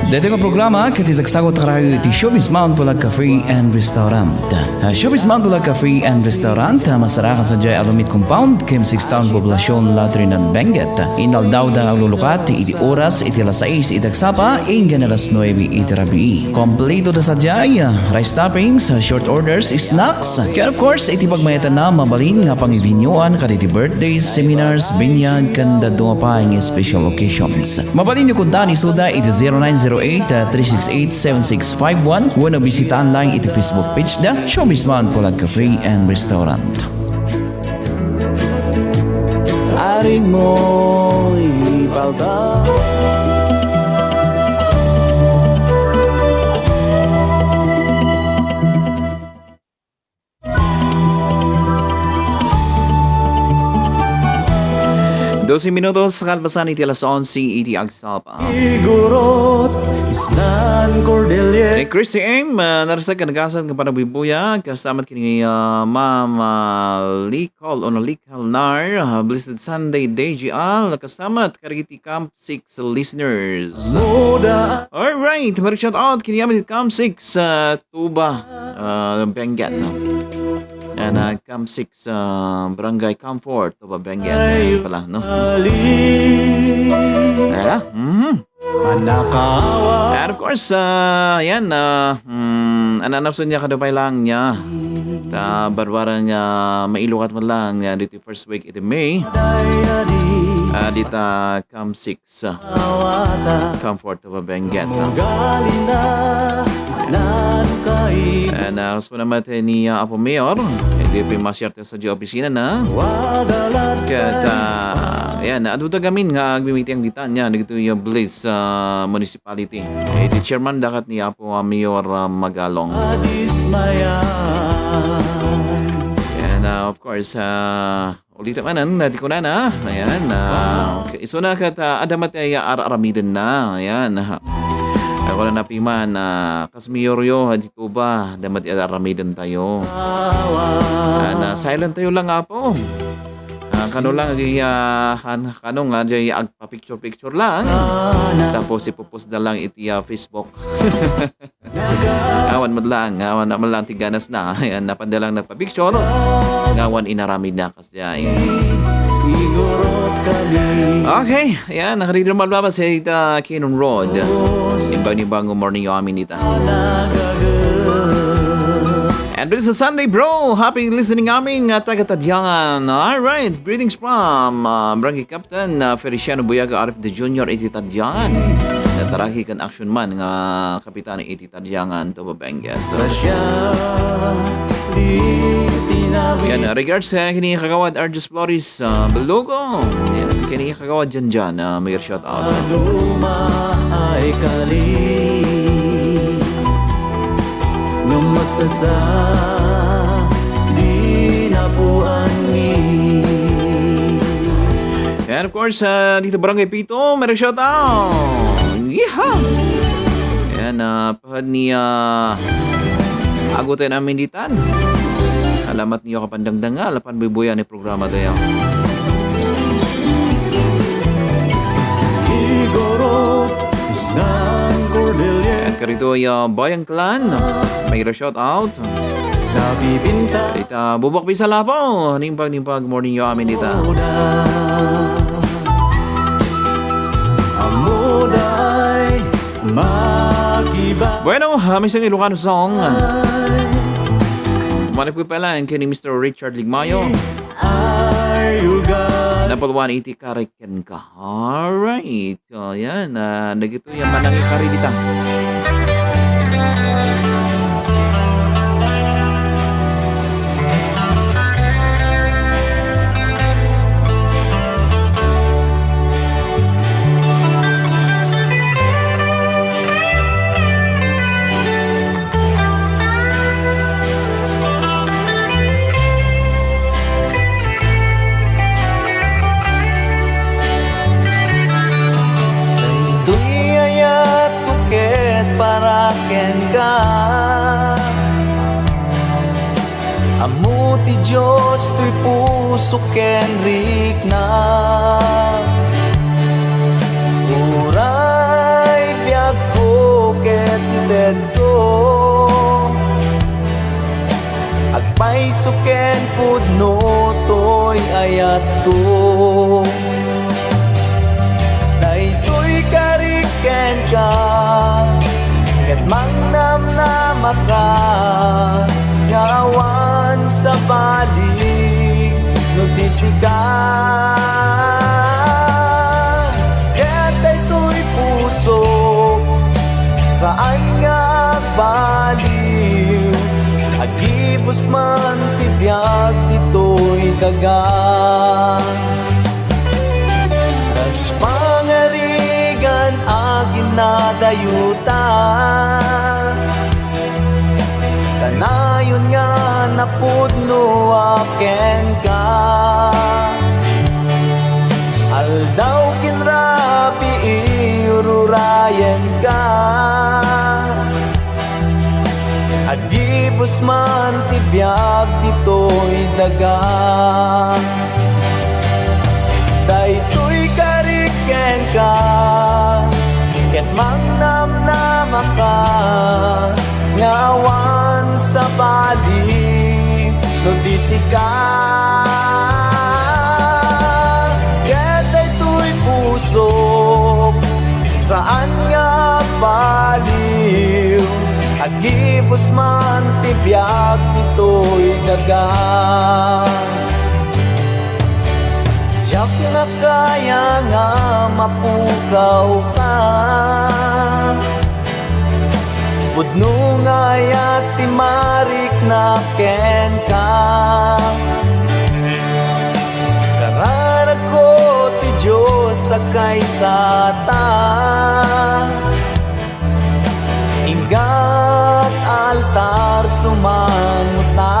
Daytoy nga programa ket isagsagut karayo iti Showbiz Mount Pulag Cafe and Restaurant. Ah, Showbiz Mount Pulag Cafe and Restaurant, ah, masarakan sadiay a Lumit Compound, Kim six Town, Poblacion, La Trinidad, Benguet. Inaldawda nga aglulukat iti oras iti alas sais iti agsapa, inggana alas nuebe iti rabii. Kompleto da sadiay, ah, rice toppings, ah, short orders, snacks, ken of course, iti pagmayatanna, mabalin nga pangibinyuan kadagiti birthdays, seminars, binyag, ken dadduma pay nga special occasions. Mabalinyo kunta ni Suda iti zero nine zero eight, three six eight, seven six five one wenno bisitaan lang iti Facebook page da, Showbiz Mount Pulag Cafe and Restaurant. Aring mo'y palta. Dose minutos kalpasan iti alas onse iti agsapa. Igurot, Isnan Cordelier. Ni Christy M, ah, narasag kanagasat nga panagbibuya, kastamat kini, ah, Ma'am, ah, Likol o Nalikal Nar, ah, Blessed Sunday, D J L, kastamat karigiti Camp six listeners. Muda. Alright, mag-shout out kini amin Camp six, ah, Tuba, ah, Benguet. And, ah, Camp six, ah, Barangay Comfort, Tuba, Benguet. Ayan pala, no? Ayan, mhm. Manakawa. And of course, ah, ayan, ah, mm, ananason niya kadupay lang niya. Ta barbarang, ah, mailukat man lang niya dito first week iti May. Ah, dita Camp six, ah, Comfort of a Benguet, ah. And, ah, kas kuna met ni, ah, Apo Mayor, iti pimasiar ti sa opisina na. Ket, ah, ayan, adu ta gamin nga agmimitiang ditan niya, dagitoy, ah, Bliss, ah, Municipality. Iti chairman da ket ni Apo, ah, Mayor, ah, Magalong. And, ah, of course, ah, ulitem manen, ah, ti kunana. Ayan, ah, okay. Isuna ket, ah, adda met ti ar-aramidenna. Ayan, ah. Ay, wala na piman, ah, kas mayoryo, ah, dito ba? Adda met ti ar-aramidentayo. Ah, na silent tayo lang, Apo. Ah, kano lang, di, ah, han-, kano nga, di, agpa-picture-picture lang. Tapos, ipopost na lang iti, ah, Facebook. Awan met lang, awan na met lang ti ganas na. Ayan, napanda lang nagpa-picture. Ngawan inaramid na kasdiay. Okay, ayan, nakarito malbabas sa ita Cannon Road. Imbang ni Bango morning yo amin ita. And this is Sunday, bro. Happy listening amin nga taga Tadiangan. All right, greetings from, uh, Barangay Captain, uh, Feliciano Buyaga Arif the Junior iti Tadiangan. Nataraki kan action man nga kapitan iti Tadiangan, Tuba, Benguet. Yan, uh, regards sa kini Kagawad Arjus Flores, uh, Belugo. Yan, kini Kagawad Jan Jan, uh, may shout out. Aduma ay kali, no masasa, di napuan ni. And of course, uh, dito Barangay Pito, may shout out. Yeehaw! Yan, uh, Pahad ni, ah, Aguten amin ditan. Alamat niyo kapandangdanga, alapan buybuyan ni programa tayo. Igoro, Isnan Cordelier. At karito ay, ah, Bayang Clan. May shout out. Nabibinta. Ita, bubak bisa lapo. Nimpag, nimpag, morning yo amin dita. Amuda ay Makiba. Bueno, uh, missing Ilocano song. Manipud pa lang kay ni Mister Richard Ligmayo. Are you God? Number one, iti Kariken ka. Alright. So, yan. Uh, nagito yung manang ikari dita. Daytoy ayat ko ket para kenka. Ammo ti Dios toy puso ken rikna. Uray biagko Isu ken pudno toy ayatko. Daytoy karik kenka, ket mangnamnamaka nga awan sabali no di sika. Ket daytoy pusok, saan nga agbaliw, agibus man ti biag ditoy daga. Kas pangarigan a ginadayuta, kanayon nga napudno a kenka. Aldaw ken rabii ururayenka. Agibus man ti biag ditoy daga. Daytoy karik kenka, ket mangnamnamaka nga awan sabali no di sika. Ket daytoy pusok, saan nga agbaliw, agibus man ti biag ditoy daga. Diak nga kaya nga mapukawka. Pudno nga ayat ti marikna kenka. Kararagko ti Dios a kaysata. Inggat altar sumanguta.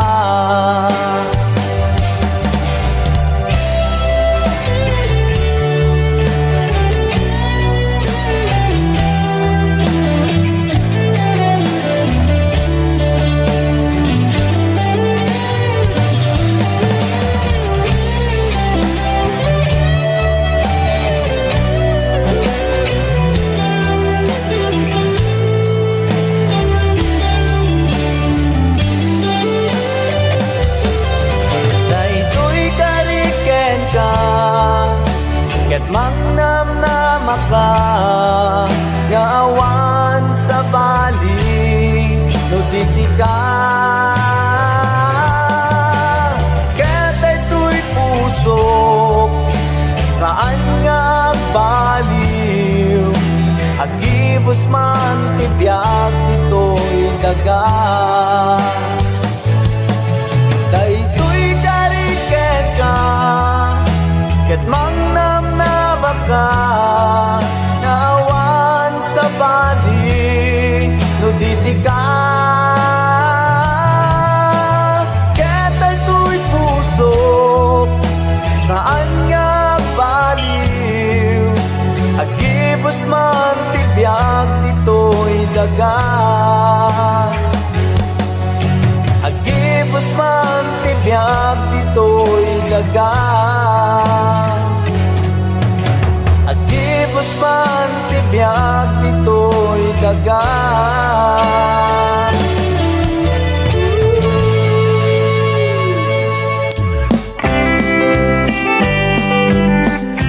Daytoy karik kenka, ket mangnamnamaka nga awan sabali no di sika. Ket daytoy pusok, saan nga agbaliw, agibus man ti biag ditoy daga. Daytoy karik kenka, ket mangnamnamaka nga awan sabali no di sika. Ket daytoy pusok, saan nga agbaliw, agibus man ti biag ditoy daga. Agibus man ti biag ditoy daga. Agibus man ti biag ditoy daga.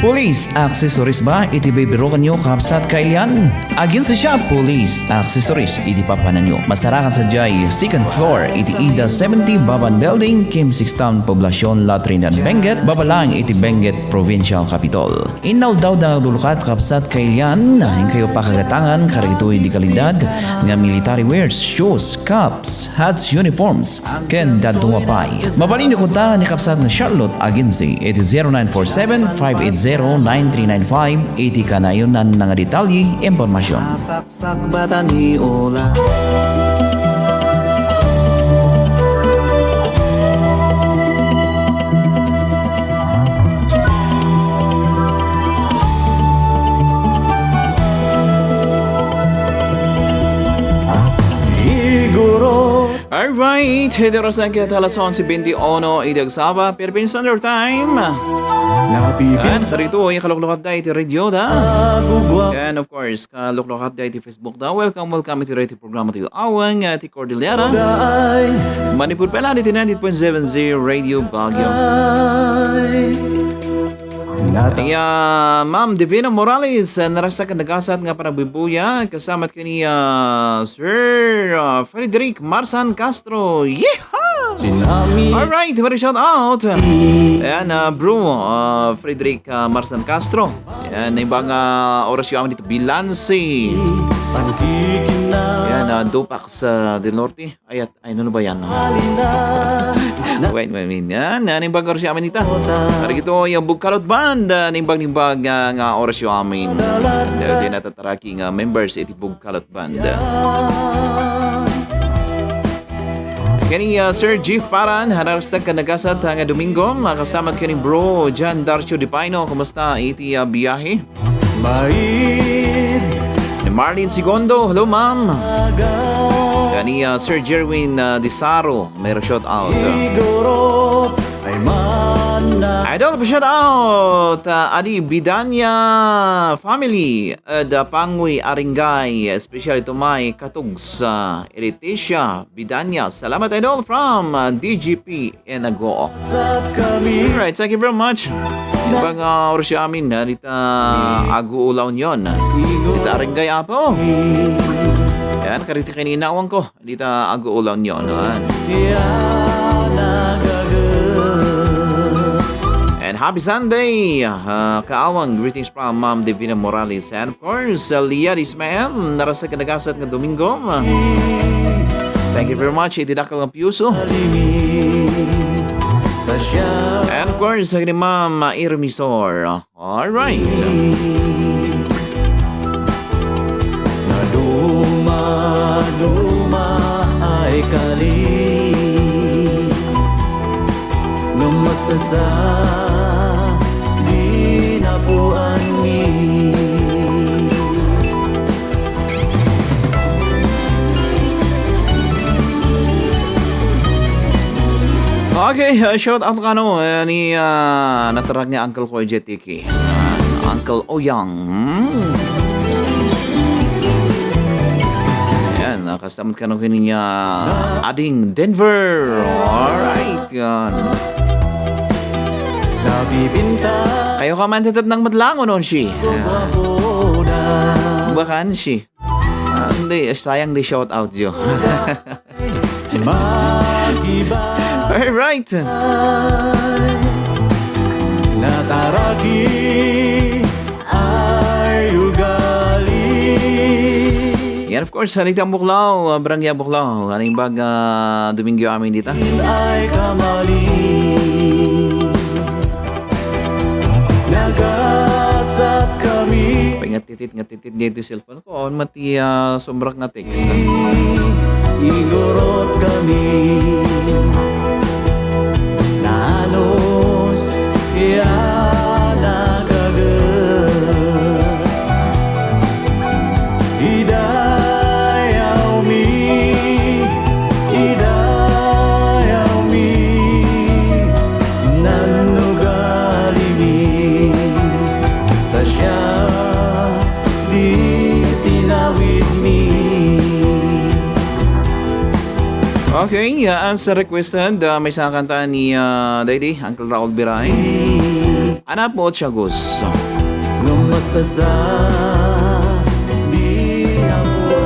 Police accessories ba iti bibirukanyo, kabsat kailian? Aginsa siya, Police accessories iti papananyo. Masarakan sadiay second floor iti Ida seventy Baban Building, Kim Six Town, Poblacion, La Trinidad, Benguet, baba lang iti Benguet Provincial Capitol. Inaldaw da nga aglukat, kabsat kailian, inkayo pakagatangan kadagitoy di kalidad nga military wears, shoes, caps, hats, uniforms, ken dadduma pay. Mabalinyo konta ni kabsat nga Charlotte Agency iti zero nine four seven, five eight zero, nine three nine five iti kanayonan nga detalye, impormasyon. Sagbatan ni Ola. Igurot Alright, iti oras na ket alas onse bentiuno iti agsaba, Philippine Standard Time. And dito ay kaluklukatda iti radioda. And of course, kaluklukatda iti Facebook da. Welcome, welcome iti radio programa ti Awang, uh, ti Cordillera. Manipud pala iti ninety-eight point seven Z Radio Baguio. Ni, ah, Ma'am Divina Morales, ah, naragsak ken nagasat nga panagbibuya, kasamat ken ni, ah, Sir, ah, Frederick Marsan Castro. Yeehaw! Alright, very shout out. Ayan, ah, bro, ah, Frederick, ah, Marsan Castro. Ayan, naimbag nga orasyo amin dito, Bilansi. Ayan, ah, Dupac sa Del Norte. Ay, at, ay, ano ba yan? Wait, wait, wait. Yan, yan yung bagay siya, Aminita. Para ito yung Bugkalot Band, ah, nimbag-nimbag, ah, nga oras yung amin. Dahil din natataraki nga members iti Bugkalot Band. Kani, ah, Sir Jeff Paran, hanarsak ka nagasat, ah, nga Domingo, makasama kani bro John Darcio Di Paino, kumusta iti, ah, biyahe? Maid. Ni Marlene Segundo, hello, ma'am. Kani, ah, Sir Jerwin, ah, Disaro, may shout out. Siguro ay man na. Idol, shout out, ah, Adi Bidanya family, ah, da Pangui Aringay, especially to my katug sa Elitesia Bidanya. Salamat, Idol, from, ah, D G P Enago. Alright, thank you very much. Ibang, ah, oras amin, ah, dita Aguo, La Union. Dita Arengay, Apo. Yan, kariti kay ninawang ko. Dita Aguo, La Union. Yan. And happy Sunday, ah, kaawang. Greetings from Ma'am Divina Morales. And of course, uh, Lian Ismael, narasa ka nagasat nga Domingo. Thank you very much, iti dakkel nga piuso. And of course, ni Ma'am Irmisor. All right. Naduma-duma ay kali. Ngem masasa, di napuanmi. Okay, uh, shout out kano, uh, ni, uh, natarag ni Uncle Koy Jetty. Okay. Ah, Uncle Oyang. Hmm. Ayan, ah, kastamat ka nung kini nga Ading Denver. Alright, yan. Nabibinta. Kayo ka man tetep ng madlangon, on si. Bakan si. Ah, hindi, sayang di shout out yo. Magiba. All right. Nataraki ay ugali. Yan, of course, halita ang Buklaw, ah, Barangay Buklaw. Ano yung bag, ah, Domingo amin dita? Ay kamali. Nagasat kami. Paingat titit, nga titit niya ito cellphone. Kuan, mati, ah, sobra nga text. Igurot kami. Nanos, ya nagaga. Idayawmi, idayawmi. Nanugalimi. Ta siya di tinawidmi. Okay, uh, as requested, uh, may isang kanta ni, uh, Daddy, Uncle Raul Biray. Anak mo, Tiagus. No masasa, di na po.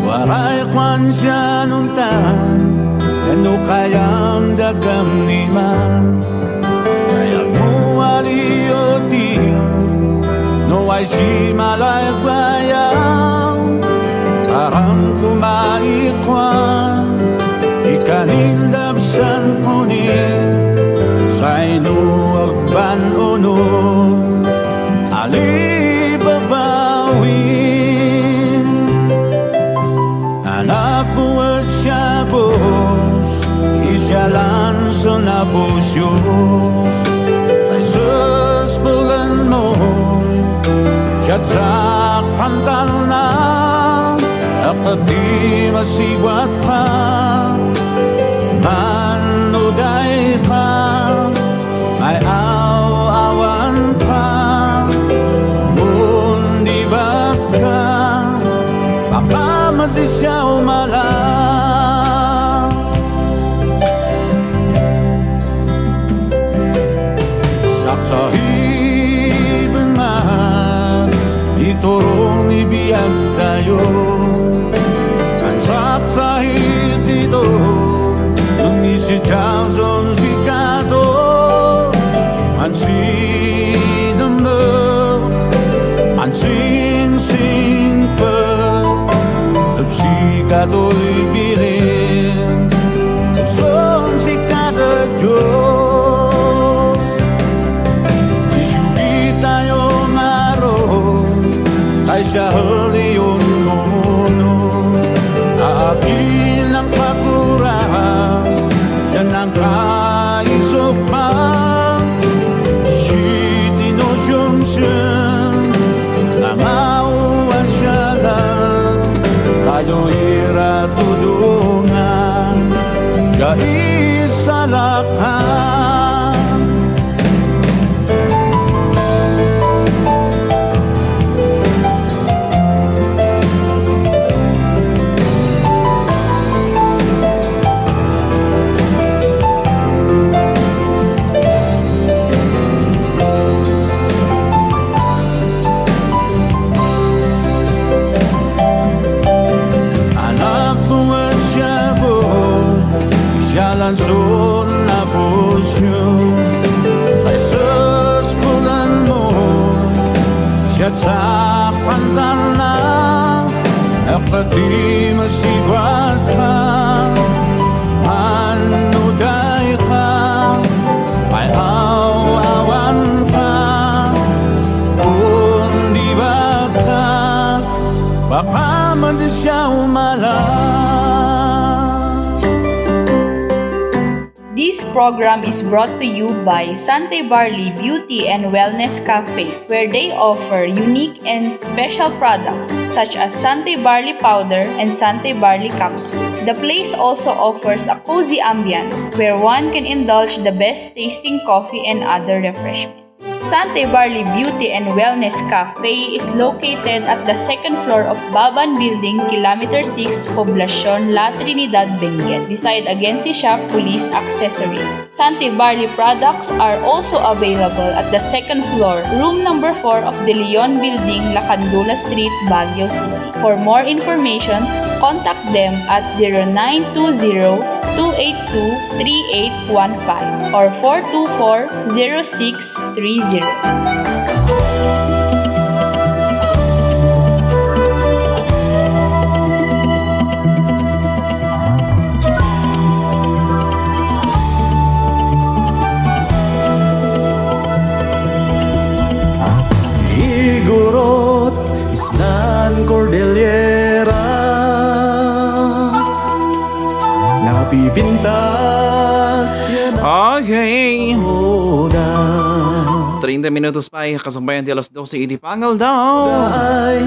Waray kuan siya nunta, kano kayam dagam ni ma? Kayam mo aliyo ti, no ay si malay bayam, parang kumaikwa, ikanil dabsan ko ni, saino agban uno, ali babawin. Anak buat siya bos, isya lanson Apo Dios, ay sespelenmo, siak sakpantalna, akat ti masiguatka, manudayka, ay aw-awanka, mundibatka, baka madisiaw mala. Saksaiben nga ti turong ti biagtayo. Kan saksait dito, nung isidiaw son sikato, mansidemdem, mansingsingpet, ket sikatoy bilin. Son sikata Dios, isugitayo ngarud, kaysa helion muno. Akin ang pagura, yan ang kaisok pa. Sitino siyangsiyan, nangawa siya lang, kayo ira tudungan, ya isalakan. Anak mo nga siya ko, siya lang son na pusyo. Kay sus, bulan mo, siya sa pantal na, akadi masigwat ka, ano day ka, ay aw-awan ka, kundi baka, baka man di siya umala. This program is brought to you by Sante Barley Beauty and Wellness Cafe, where they offer unique and special products such as Sante Barley Powder and Sante Barley Capsule. The place also offers a cozy ambience where one can indulge the best tasting coffee and other refreshments. Sante Barley Beauty and Wellness Cafe is located at the second floor of Baban Building, Kilometer six, Poblacion, La Trinidad, Benguet, beside Agencia Shop Police Accessories. Sante Barley products are also available at the second floor, room number four of De Leon Building, Lacandula Street, Baguio City. For more information, contact them at zero nine two zero, two eight two, three eight one five or four two four, zero six three zero. Igurot, isnan Cordillera, napipintas yan. Okay. Treinta minutos pa, kasampayan ti alas doce iti pangaldaw. Ay,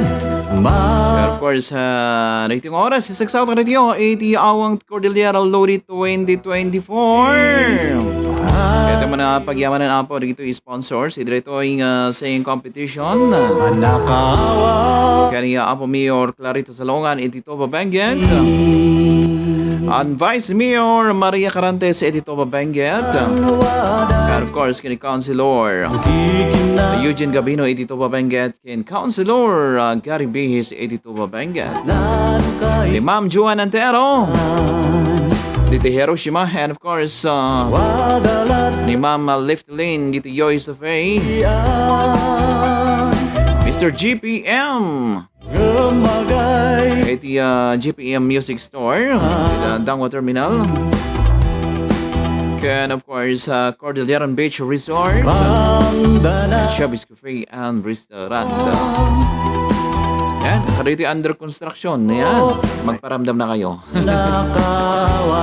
ma- And of course, ah, daytoy nga oras, isagsawat daytoy iti Awang Cordillera Lodi twenty twenty-four. Kaya tayo na pagyamanan, Apo, dito sponsors, iti daytoy nga singing competition. Manakawa. Kani, ah, Apo Mayor Clarita Salongan, iti Toba Benguet. And Vice Mayor Maria Carantes, iti Toba Benguet. And of course, kini Councilor Eugene Gabino, iti Toba Benguet. Ken Councilor, uh, Gary Bihis, iti Toba Benguet. Ni Ma'am Joan Antero, diti Hiroshima, and of course, uh, ni Ma'am, uh, Leftlin, diti Joy Sofay. Mister G P M. Iti, uh, G P M Music Store, iti, uh, Dangwa Terminal. Ken, of course, uh, Cordilleran Beach Resort. Shabis Cafe and Restaurant. Yan, kadagiti under construction. Yan, magparamdam na kayo. Nakawa.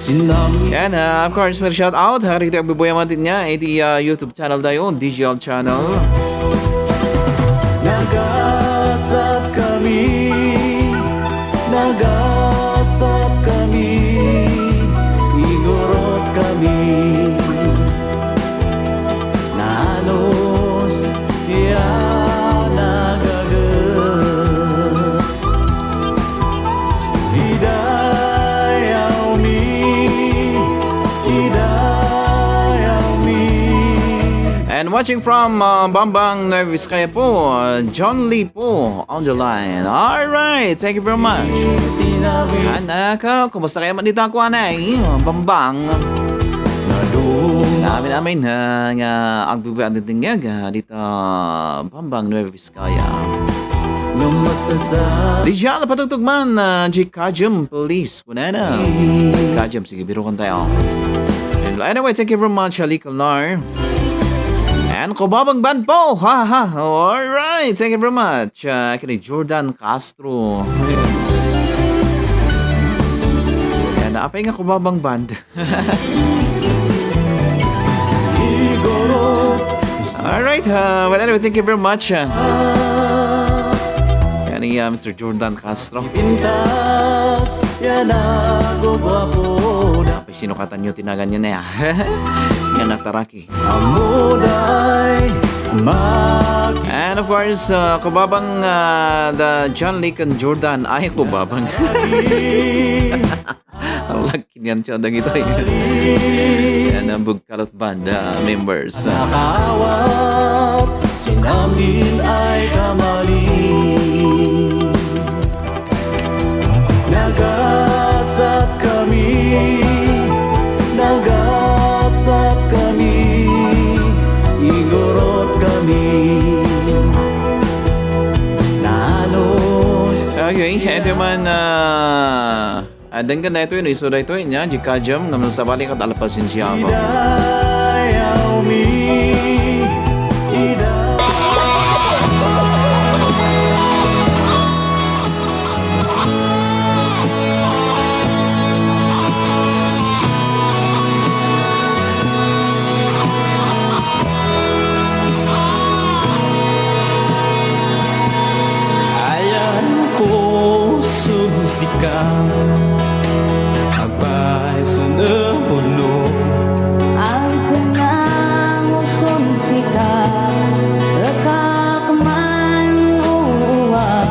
And, uh, of course, may shout out. Hari iti agbubuya man iti niya, iti, uh, YouTube channel tayo, D G L channel. Nagasat kami, nagasat kami, igurot kami. Nanos ya nagaget. Idayawmi, idayawmi. And watching from, uh, Bambang, Nueva Vizcaya po, uh, John Lee po on the line. All right, thank you very much. Anak, uh, kumusta kayo man dita, kuanay? Bambang. Amin, amin, ha, nga agbubuya iti dingag, ha, dita Bambang, Nueva Vizcaya. Dijal, patugtog man, ah, G Kajum, please. Kunana. Kajum, sige, birukan tayo. And anyway, thank you very much, Ali Kalnar. And Kubabang Band po. Ha, ha. All right. Thank you very much. Ah, kini Jordan Castro. Ayan. Ayan, apay nga Kubabang Band. All right, uh, well, anyway, thank you very much, uh, yan ni, uh, Mister Jordan Castro. Pintas, yan ako, gwapo na. Apay, sinukatan nyo, tinagan nyo na, ya. Yan, nataraki. Amuday, mag- And of course, uh, Kubabang, uh, the John Lincoln Jordan. Ay, Kubabang. Ang laki niyan, siya, dagito, eh. Yan ang Bugkalot Band, ah, members. Nakaawat, sinamin ay kamali. Nagasat kami, nagasat kami, igurot kami. Nanos. Okay, ito man, ah, Ah, denggan daytoy, no, isu daytoy, nia, di kajam, ngem sabali ket ala pasensiaak. Idayawmi, ida- Ayan ko. Sika, agpayso no puno. Agkennang uson sika, ekak man uwa.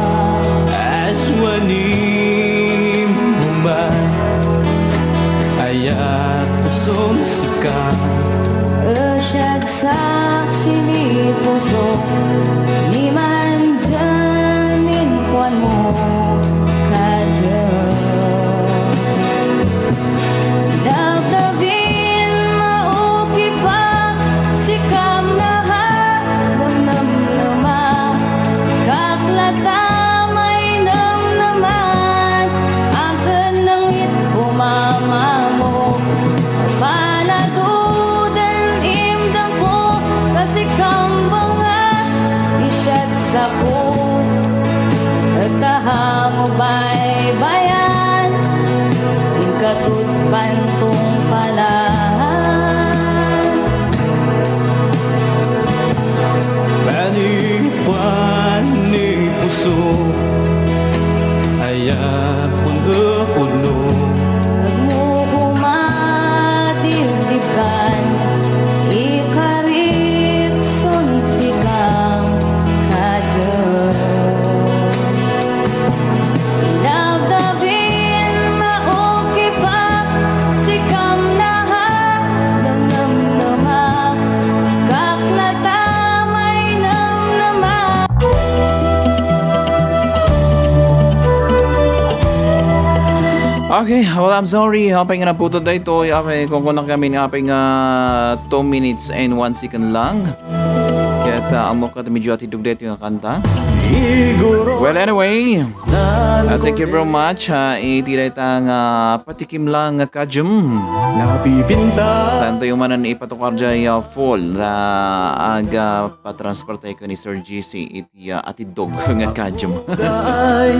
Aswanim umay, ayat uson sika. Esyag Saksi ni puso, ni manjan inkuanmo kadiak. Dabdabin maupay pa, sikam naha, nemnemnema, kaklata mainemneman, aken nangit kumamamo. Panadudan imdangko, ta sikam bengat, isyat sako, et tahang ubaybayan, inkatut pantungpalan. Panipan ni puso, ayat pudno-pudno. Agmukumadibdibkan, ikarikson sikam kadiak. Dabdabin maupay pa, sikam naha, nemnemnema, kaklata mainemnema. Okay, well, I'm sorry. Apay nga naputol daytoy. Apay, kunkunak kami nga apay nga two minutes and one second lang. Kaya ta, amo ka, medyo atidog daytoy nga kanta. Well, anyway, uh, thank you very much. Uh, iti dayta nga patikim lang nga kajum. Napipintas. Saan tayo man ang ipatukar dyan, uh, full, uh, aga patransfer tayo ni Sir G C. Iya, atidog nga kajum. Ay,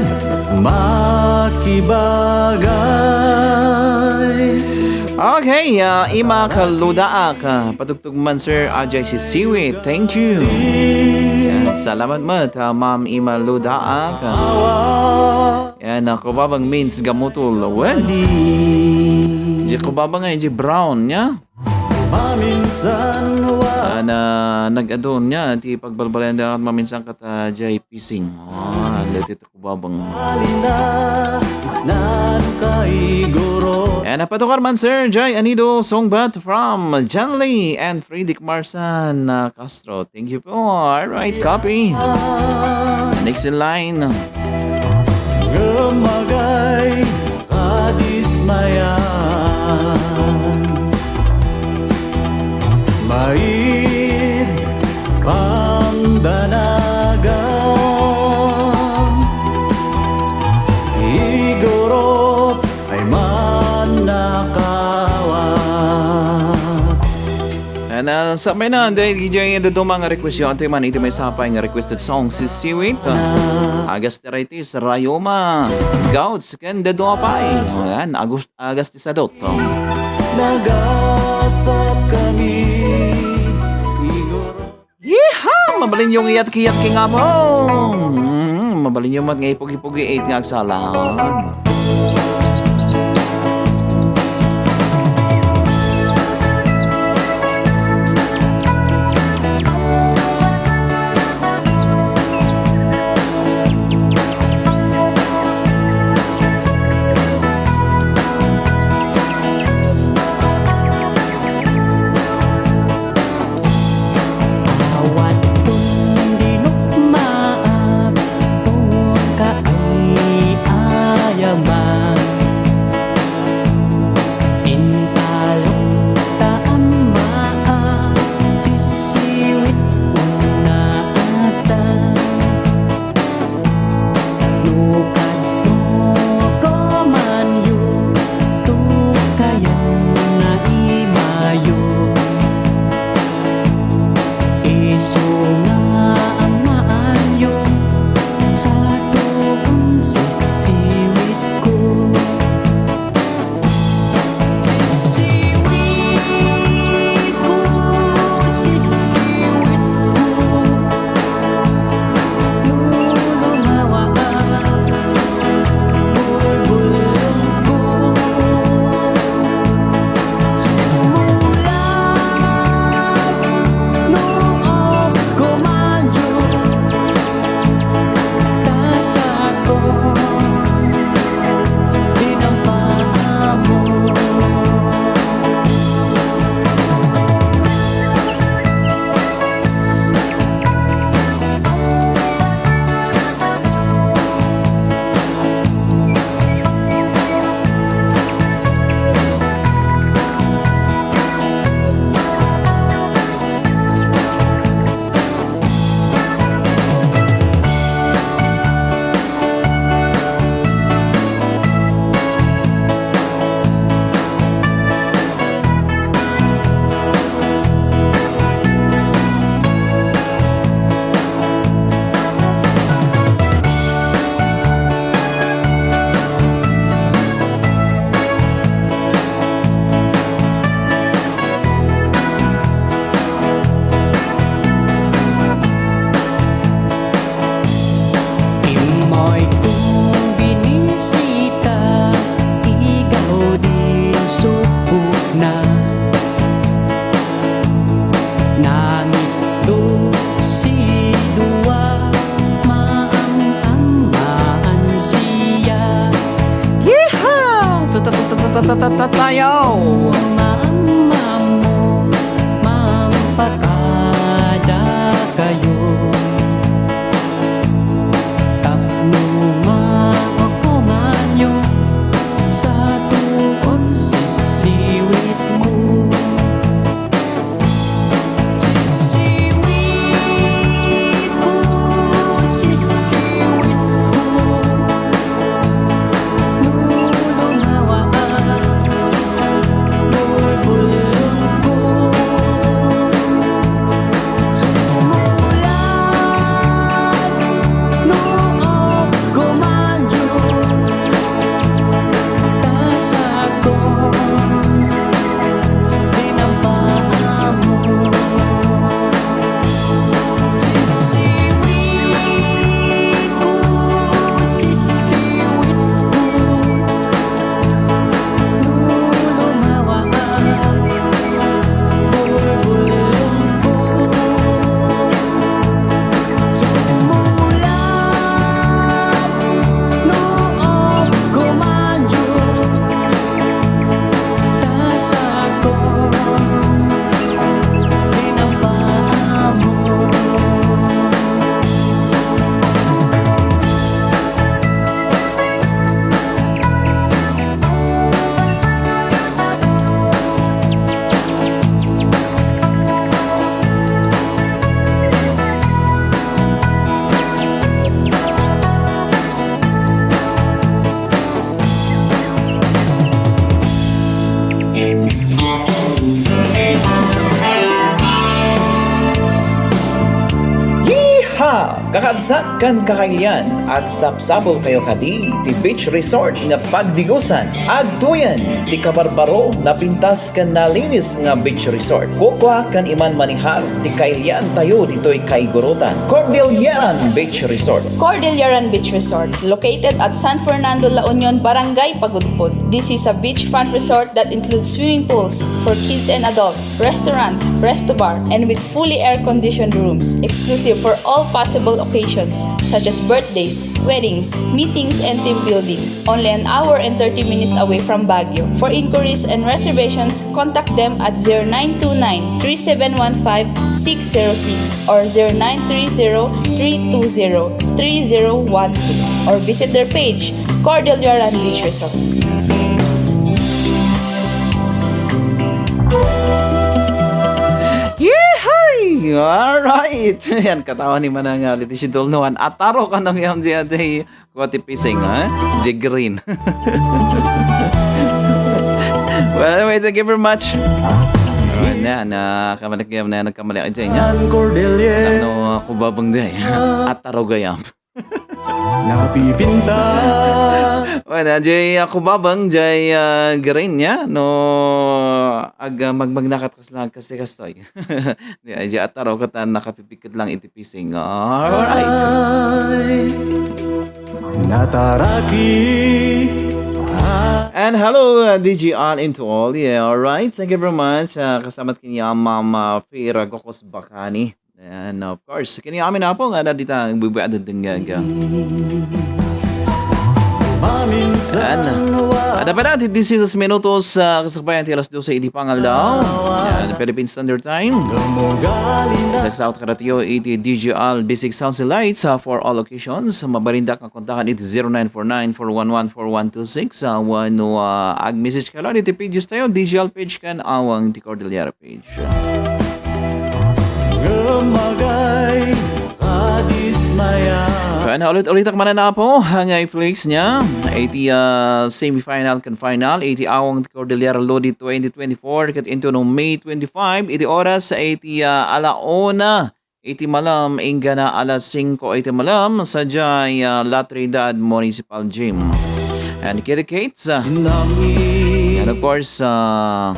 makibagay. Okay, ah, Ima Kaludaak, ah, patugtog man, Sir Ajay Sisiwit. Thank you. Yan, salamat met, ah, Ma'am Ima Ludaak. Yan, ah, Kubabang means gamutol. Well, di Kubabang nga, di brown, ya? Maminsan wa- Ah, na, nag-adun niya, ti pagbalbalian da maminsan kata, Jay Pising. Ah, dito Kubabang. Alina, isnan kaiguro. Ayan, napatukar man, Sir Jai Anido Songbat from Janley and Frederick Marsan, uh, Castro. Thank you po. All right, copy. Next in line. Gumagay kadismayan. Maid pangdanagan, igurot ay mannakaawat. And, uh, sa may na, dahil gijay daduma nga request yun, ito man, ito may sapay nga requested song, si Siwit. Agas Tiraitis, Rayuma, Gauds, ken dadua pay. Ayan, Agus-, Agas ti Sadot. Nagasat kami, igurot. Yeehaw! Mabalin yung iyat-kiyat king Apo. Mm, mabalin yung mat nga ipugi-pugi eight nga agsalan. Awan tun dinukmaak, pungka ay ayaman. Intalok ta ammaak, sisiwit unnaatan. No kadno komanyo, tukayan na imayo. Isu nga ammaanyo, sa tuon sisiwitko. Immoy to binisita, igaw di supotna. Nangitdo si dua, maam-ammaan siya. Yeehaw! Tayo! Maam-ammo, mampakada kayo. Tapno makomanyo sa tuon sisiwitko. Sisiwitko, sisiwitko. No lumawa, no Sat kan kakailian, agsapsapulkayo kadi ti beach resort nga pagdigusan. Agtuyen ti kabarbaro, napintas ken nalinis nga beach resort. Kukua ken Iman Manihar ti kailiantayo ditoy kaigurutan. Cordilleran Beach Resort. Cordilleran Beach Resort, located at San Fernando, La Union, Barangay Pagudpud. This is a beachfront resort that includes swimming pools for kids and adults, restaurant, resto bar, and with fully air-conditioned rooms, exclusive for all possible occasions such as birthdays, weddings, meetings, and team buildings. Only an hour and thirty minutes away from Baguio. For inquiries and reservations, contact them at zero nine two nine, three seven one five, six zero six or zero nine three zero, three two zero, three zero one two, or visit their page, Cordillera Beach Resort. Yehey! Alright! Yan, katawan ni Manang, ah, Leticia Dolnoan. Ataro ka nang yan siya, day. Kua ti pising, ha? Jay Green. Well, anyway, thank you very much. Ah, na, na, kamanak yan, na, nagkamali ako dyan, ha? Ang Cordillera. Ano, ako babang day. Ataro gayam. Napipintas. Well, ah, Jay, ako babang, Jay, ah, Green, ya? No, ag, ah, magmagnakat kas lang, kasi kastoy. Di, ay, Jay, ataro ka ta, nakapipikit lang iti pising. Alright. Ay, nataraki. And hello, uh, D J Al into all. Yeah, alright. Thank you very much. Uh, kasamat kanya, Ma'am, uh, Fira Gokos Bakani. And of course, kini amin apo nga na dita ang bubuan denggaga. And, uh, ada pa natin, this is minutos, uh, kasabayan ti alas dose idi pangaldaw. Yan, Philippine Standard Time. Isagsaot kadatayo iti D J Al Basic Sounds and Lights, uh, for all occasions. Mabalindak nga kontakan iti zero nine four nine four one one four one two six, uh, wenno, uh, ag-message ka lang iti pages tayo, D J Al page ken Awang ti Cordillera page. Gumagay, kadismaya. Kaya na ulit-ulit ang mananapo, ang i-flex niya. Iti, ah, semifinal ken final, iti Awang ti Cordillera Lodi twenty twenty-four, ket into no May twenty-five, iti oras, iti, ah, ala una, iti malam, inggana alas singko iti malam, sadiay, ah, La Trinidad Municipal Gym. And Kitty Kates, ah, and of course, ah,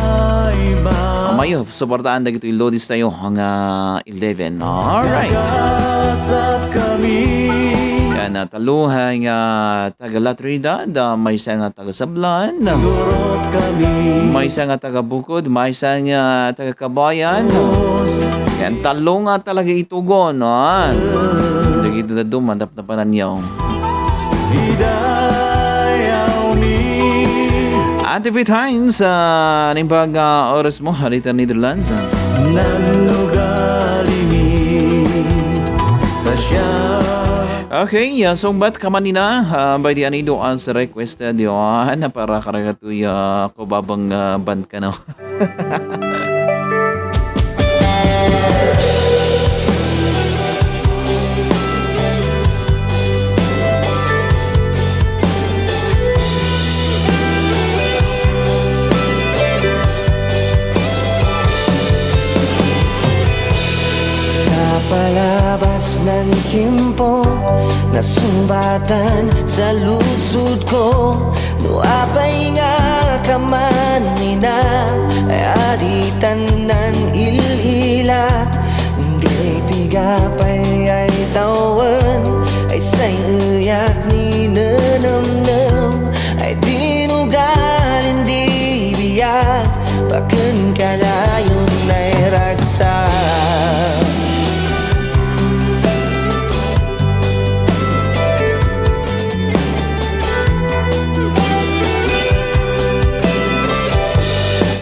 mayo, suportaan dagitoy Lodis tayo, nga eleven. Alright. Yan, ah, tallo nga taga La Trinidad, ah, maysa nga taga Sablan, maysa nga taga Bukod, maysa nga taga Kabayan. Yan, tallo nga talaga itugon, ah. Dagiti dadduma, napnapanan niyo. Idayawmi. Ate Fit Hines, ah, naimbag, ah, oras mo, halita Netherlands, ah. Nanugalimi, ta siya. Okay, ah, sungbat ka man nina, ah, by the anido as requested, yun, para karagatoy, ah, kubabang, ah, band ka, no? Napalabas ng tiempo, nasumbatan sa lungsod ko. No apay nga kaman ina, ay aditan nan il-ila. Ngay piga pay ay tawen, ay say eyak ni nenengneng, ay dinugal indi biag, baken kadayon ay ragsak.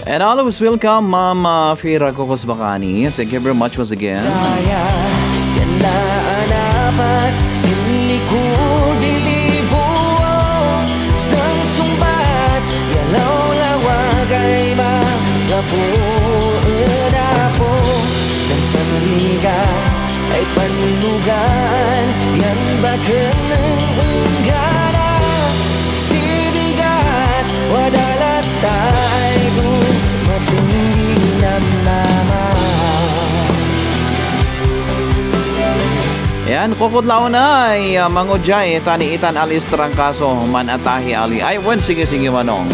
And always welcome, Ma'am, uh, Fira Cocos Bacani. Thank you very much once again. Kaya, yan na anapat, sinlikod ilibuo, sang sungbat, yalaw lawag ay magapuon apo, dan sa Riga, ay panunugan, yan baken ng enggana. Sibigat, wadalat tayo, matindi namnama. Yan, An kukutlaon ay, ah, mangudiay, tani itan alis trangkaso, man atahi ali. Ay, wen, sige, sige, manong.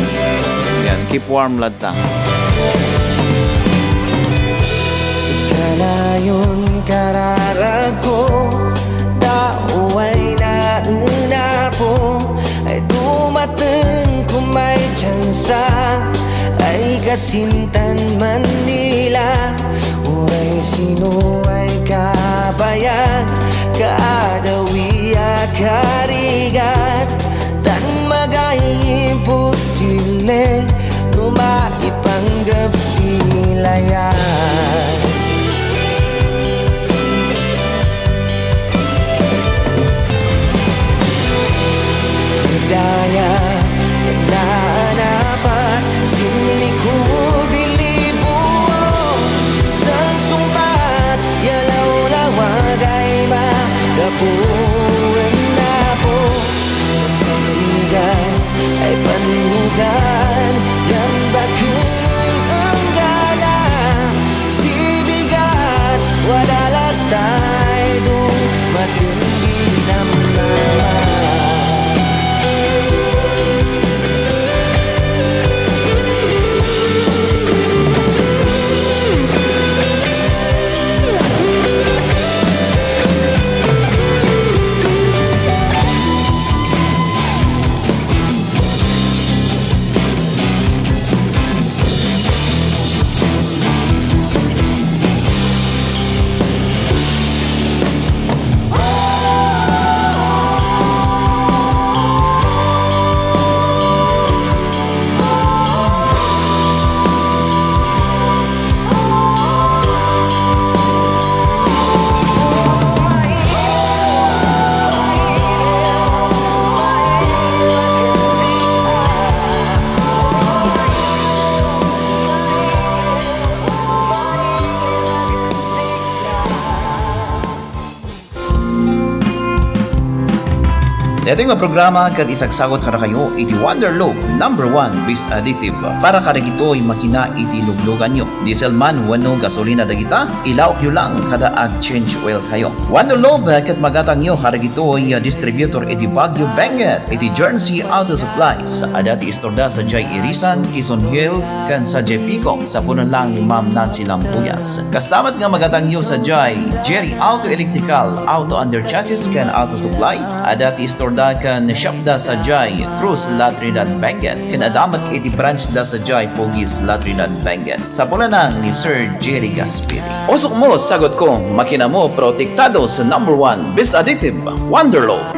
Yan, keep warm latta. Kanayon kararagko, tao ay naenako, ay dumateng kung may tsansa, ay kasintan Manila, uray sino ay kabayag, kaadawi a karigat, tan magay imposible no maipanggep si layag. Daya naanapat, sinlikod ilibuo, salsungbat, yalawlawag ay magapu, napu, saligan ay panunugan, yan bagong enggana, sibigat, wada latay dumating dinamnama. Daytoy nga programa ket isagsagut kadakayo iti Wonder Lube number one Best Additive para kadagitoy makina iti lugluganyo. Diesel man wenno gasolina dagita, ilaokyo lang kada ag-change oil kayo. Wonder Lube ket magatangyo kadagitoy a distributor iti Baguio, Benguet, iti Journey Auto Supplies. Adda ti istorda sadiay Irisan, Quezon Hill, ken sadiay Pico. Sapunen lang ni Ma'am Nancy Lambuyas. Kasta met nga magatangyo sadiay Jerry Auto Electrical, Auto Under Chassis, ken Auto Supply. Adda ti istorda ken shopda sadiay Cruz, La Trinidad, Benguet. Ken adda met iti branchda sadiay Pugis, La Trinidad, Benguet. Sapunen lang ni Sir Jerry Gasperi. Usokmo, sagutko, makinamo, protektado sa number one Best Additive, Wonder Lube.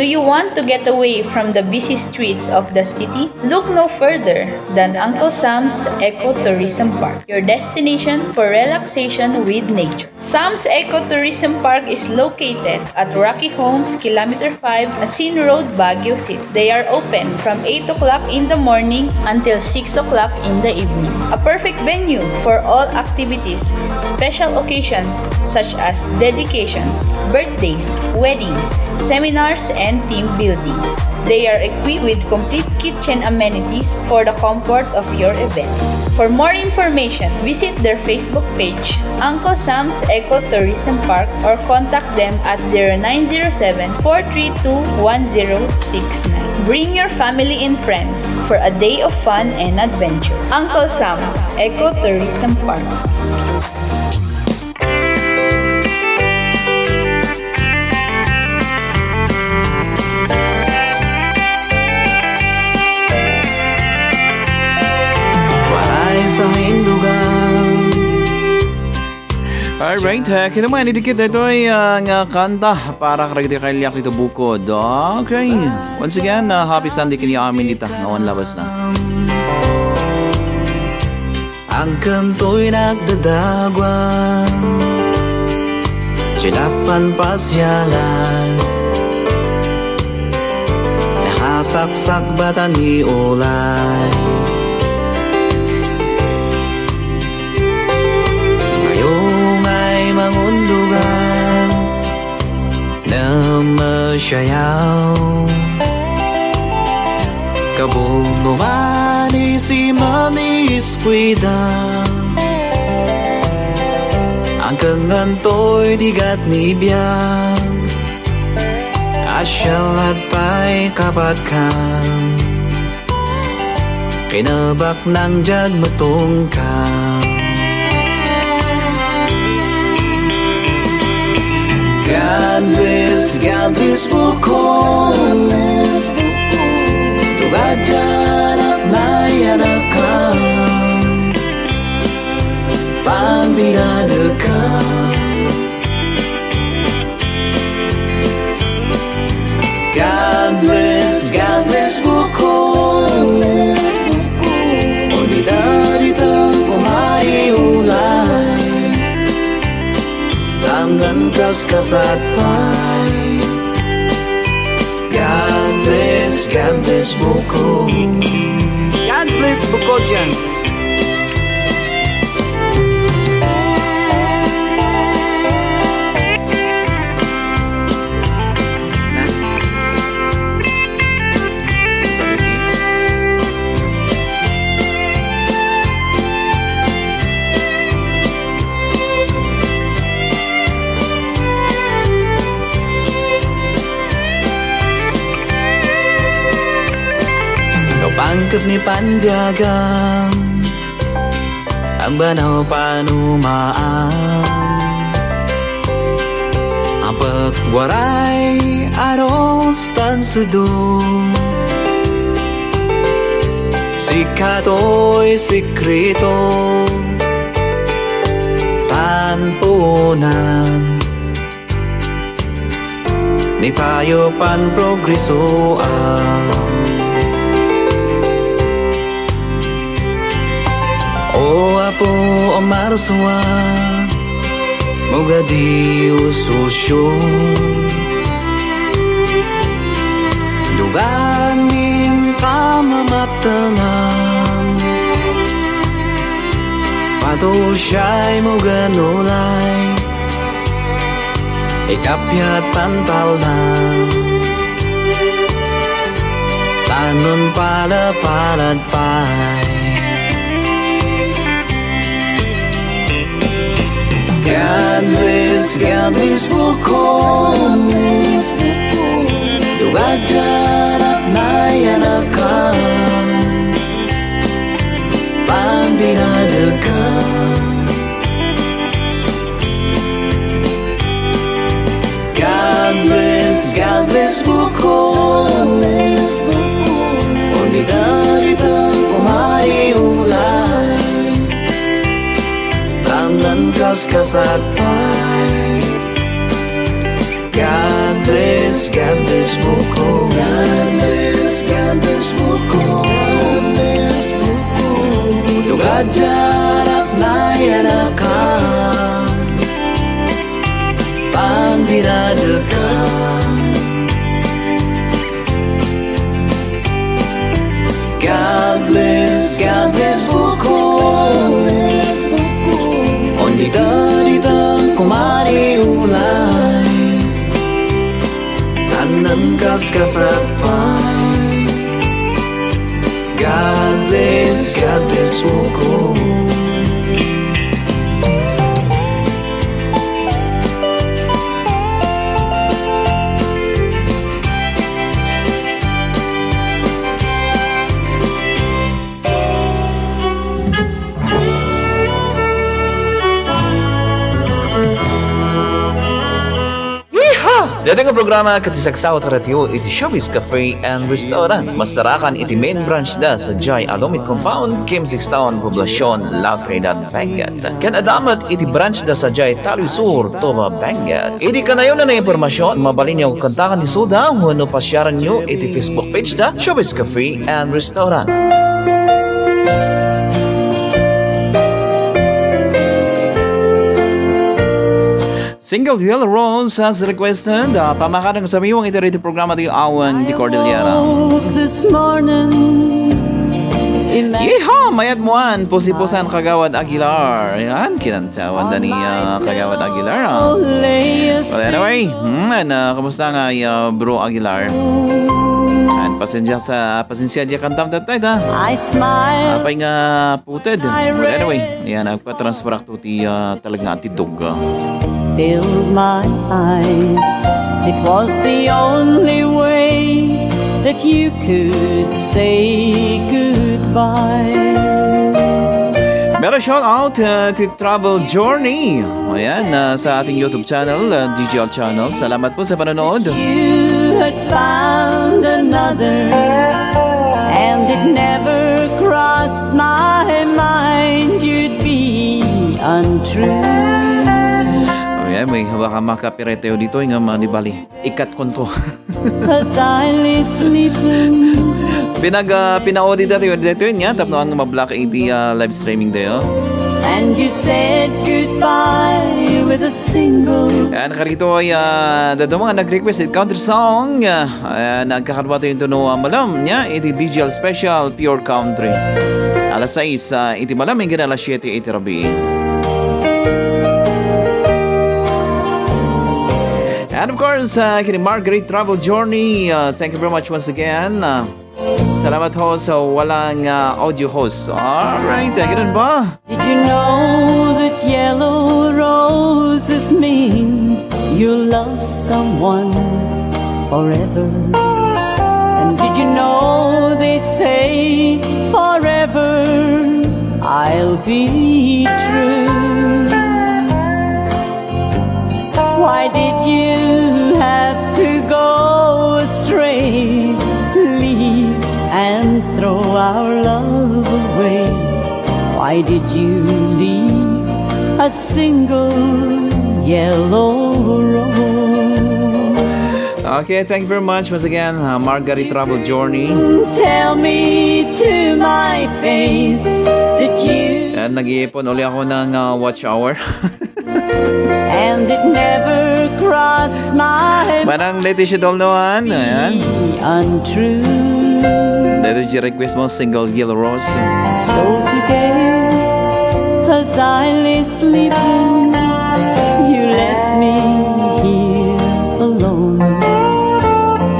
Do you want to get away from the busy streets of the city? Look no further than Uncle Sam's Eco Tourism Park, your destination for relaxation with nature. Sam's Eco Tourism Park is located at Rocky Homes, Kilometer five, Asin Road, Baguio City. They are open from eight o'clock in the morning until six o'clock in the evening. A perfect venue for all activities, special occasions such as dedications, birthdays, weddings, seminars, and team buildings. They are equipped with complete kitchen amenities for the comfort of your events. For more information, visit their Facebook page, Uncle Sam's Eco Tourism Park, or contact them at zero nine zero seven, four three two, one zero six nine. Bring your family and friends for a day of fun and adventure. Uncle Sam's Eco Tourism Park. Waray sa indugan. Alright, uh, kinamayan idikit daytoy, uh, nga kanta para kadagiti kailiak dito bukod. Okay. Once again, uh, happy Sunday kini amin dita nga awan labas na. Agkantoy nagdadaguan, tinakpan pasialan, nakasaksak bata ni ulay. Ngayong ay mangundugan, namasyayaw. Kabul no mani si mani Deskuida, angkeng ngantoy ti gatni biag, a sialad pay kapatkan, kinabaknang diag metungka. God bless, God bless Bukol. Tugad diak nayanakam, pagbiradekam. God bless, God bless Bukol. O dita, dita, kumari ulay. Tangan kaskasat pay. God bless, God bless Bukol. God bless Bukodians. No pangkep ni panbiagan, agbanaw panumaan. Ampek Waray, Aros, tan Sedu. Sika toy sekreto tan puonan ni tayo panprogresoan. O Apo, o Marsua, Mugadiyo sosyo, dugan min kamamaptengan. Patusiay mo ganulay, ikappiat pantalna, tanon palapalad pay. God bless, God bless Bukol. Tugad diak nayanakam, pagbiradekam. God bless, God bless Bukol. Undita-dita kumari ulay, tanan kaskasat pay. God bless, God bless Bukol. God bless, God bless Bukol. Tugad diak nayanakam, pagbiradekam. God bless, God bless Bukol. Undita-dita kumari ulay, tanan kaskasat pay. God bless, God bless Bukol. Yeehaw! Daytoy nga programa ket ti sagsao ti radio iti Showbiz Cafe and Restaurant. Masarakan iti main branch da sadiay Alumit Compound, Kim Six Town, Poblacion, La Trinidad, Benguet. Ken adda met iti branch da sadiay Taloy Sur, Toba, Benguet. Iti kanayon a nainformasion, mabalinyo kontaken isuda wenno pasiarenyo iti Facebook page da, Showbiz Cafe and Restaurant. Single Yellow Rose as requested. Ah, pamakadang sa miwang iti daytoy programa ti Awan ti Cordillera. This morning, imagine Yeehaw! Mayat muan, pusipusan, Kagawad Aguilar. Yan, kinantawan da ni, ah, Kagawad Aguilar, ah. Well, anyway, hmm, and, ah, kumusta nga, ah, Bro Aguilar? And pasensya sa, pasensya diay kantam tattay, ha? I smile. Apay nga puted. I Well, anyway, ayan, agpa-transfer ako ti, ah, talaga nga attitude. Filled my eyes. It was the only way that you could say goodbye. Pero shout out, uh, to Travel Journey. Ayan, uh, sa ating YouTube channel, uh, D J L channel. Salamat po sa panonood. You had found another, and it never crossed my mind you'd be untrue. Ayan, may baka makapirete dito, nga mali-bali. Ikat konto. As I lay sleeping. Pinag, ah, pinaudi dati, dati nga, tapno ang ma-block iti, ah, live streaming tayo. And you said goodbye with a single. Ayan, karito ay, ah, daduma nga nag-request it country song. Ah, nagkakadwa tayo ito no, ah, malam niya, iti D J L special, Pure Country. Alas sais, ah, iti malam, hanggang alas siyete iti rabii. And of course, uh, kini Margaret Travel Journey, uh, thank you very much once again. Uh, salamat ho sa walang, uh, audio host. All right, uh, ganun ba? Did you know that yellow roses mean you love someone forever? And did you know they say forever I'll be true? Why did you have to go astray? Leave and throw our love away. Why did you leave a single yellow rose? Okay, thank you very much once again, uh, Margaret Travel Journey. Tell me to my face that you And nag-iipon uli ako ng, uh, watch hour. And it never crossed my Manang Leticia Dolnoan, ayan. Untrue. Dito si request mo, single yellow rose. So today, as I lay sleeping, you left me here alone.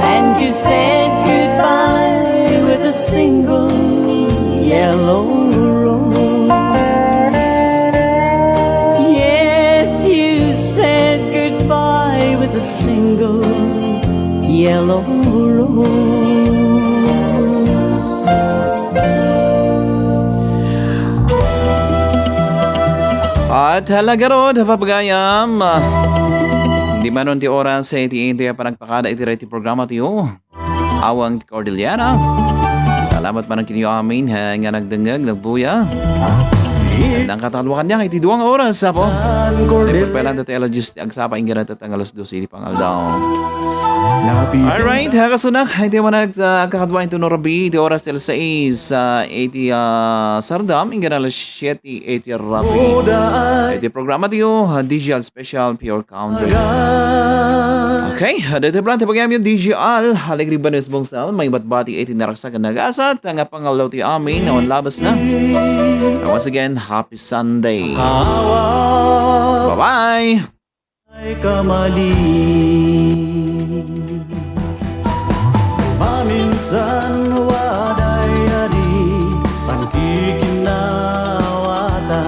And you said goodbye with a single yellow rose. Yes, you said goodbye with a single yellow rose. At hala garud, papagayam. Di manon ti oras, eh, ti, ti panagpakada iti, iti programa tayo. Awang ti Cordillera. Salamat man ang kinyo amin, ha, nga nagdengeg, nagbuya. Nang kataluakan niya, iti duwang oras, apo. Di pagpailan dati alas diyes ti agsapa, inggan na tatang alas dose, iti pangaldaw. Alright, ha, kasunak, iti manag, uh, kakadwa ito no rabii, iti oras ti alas sais, uh, iti, uh, sardam, inggan alas siyete, iti rabii. Iti programa tayo, uh, D J L Special Pure Country. Okay, dito plan ti pagayam yung D J L, Alegre Banes Bungsal, may batbati iti naragsak nga nagasat, nga pangaldaw ti amin, awan labas na. And once again, happy Sunday. Bye-bye! Ay kamali. Maminsan waday adi, pankiki-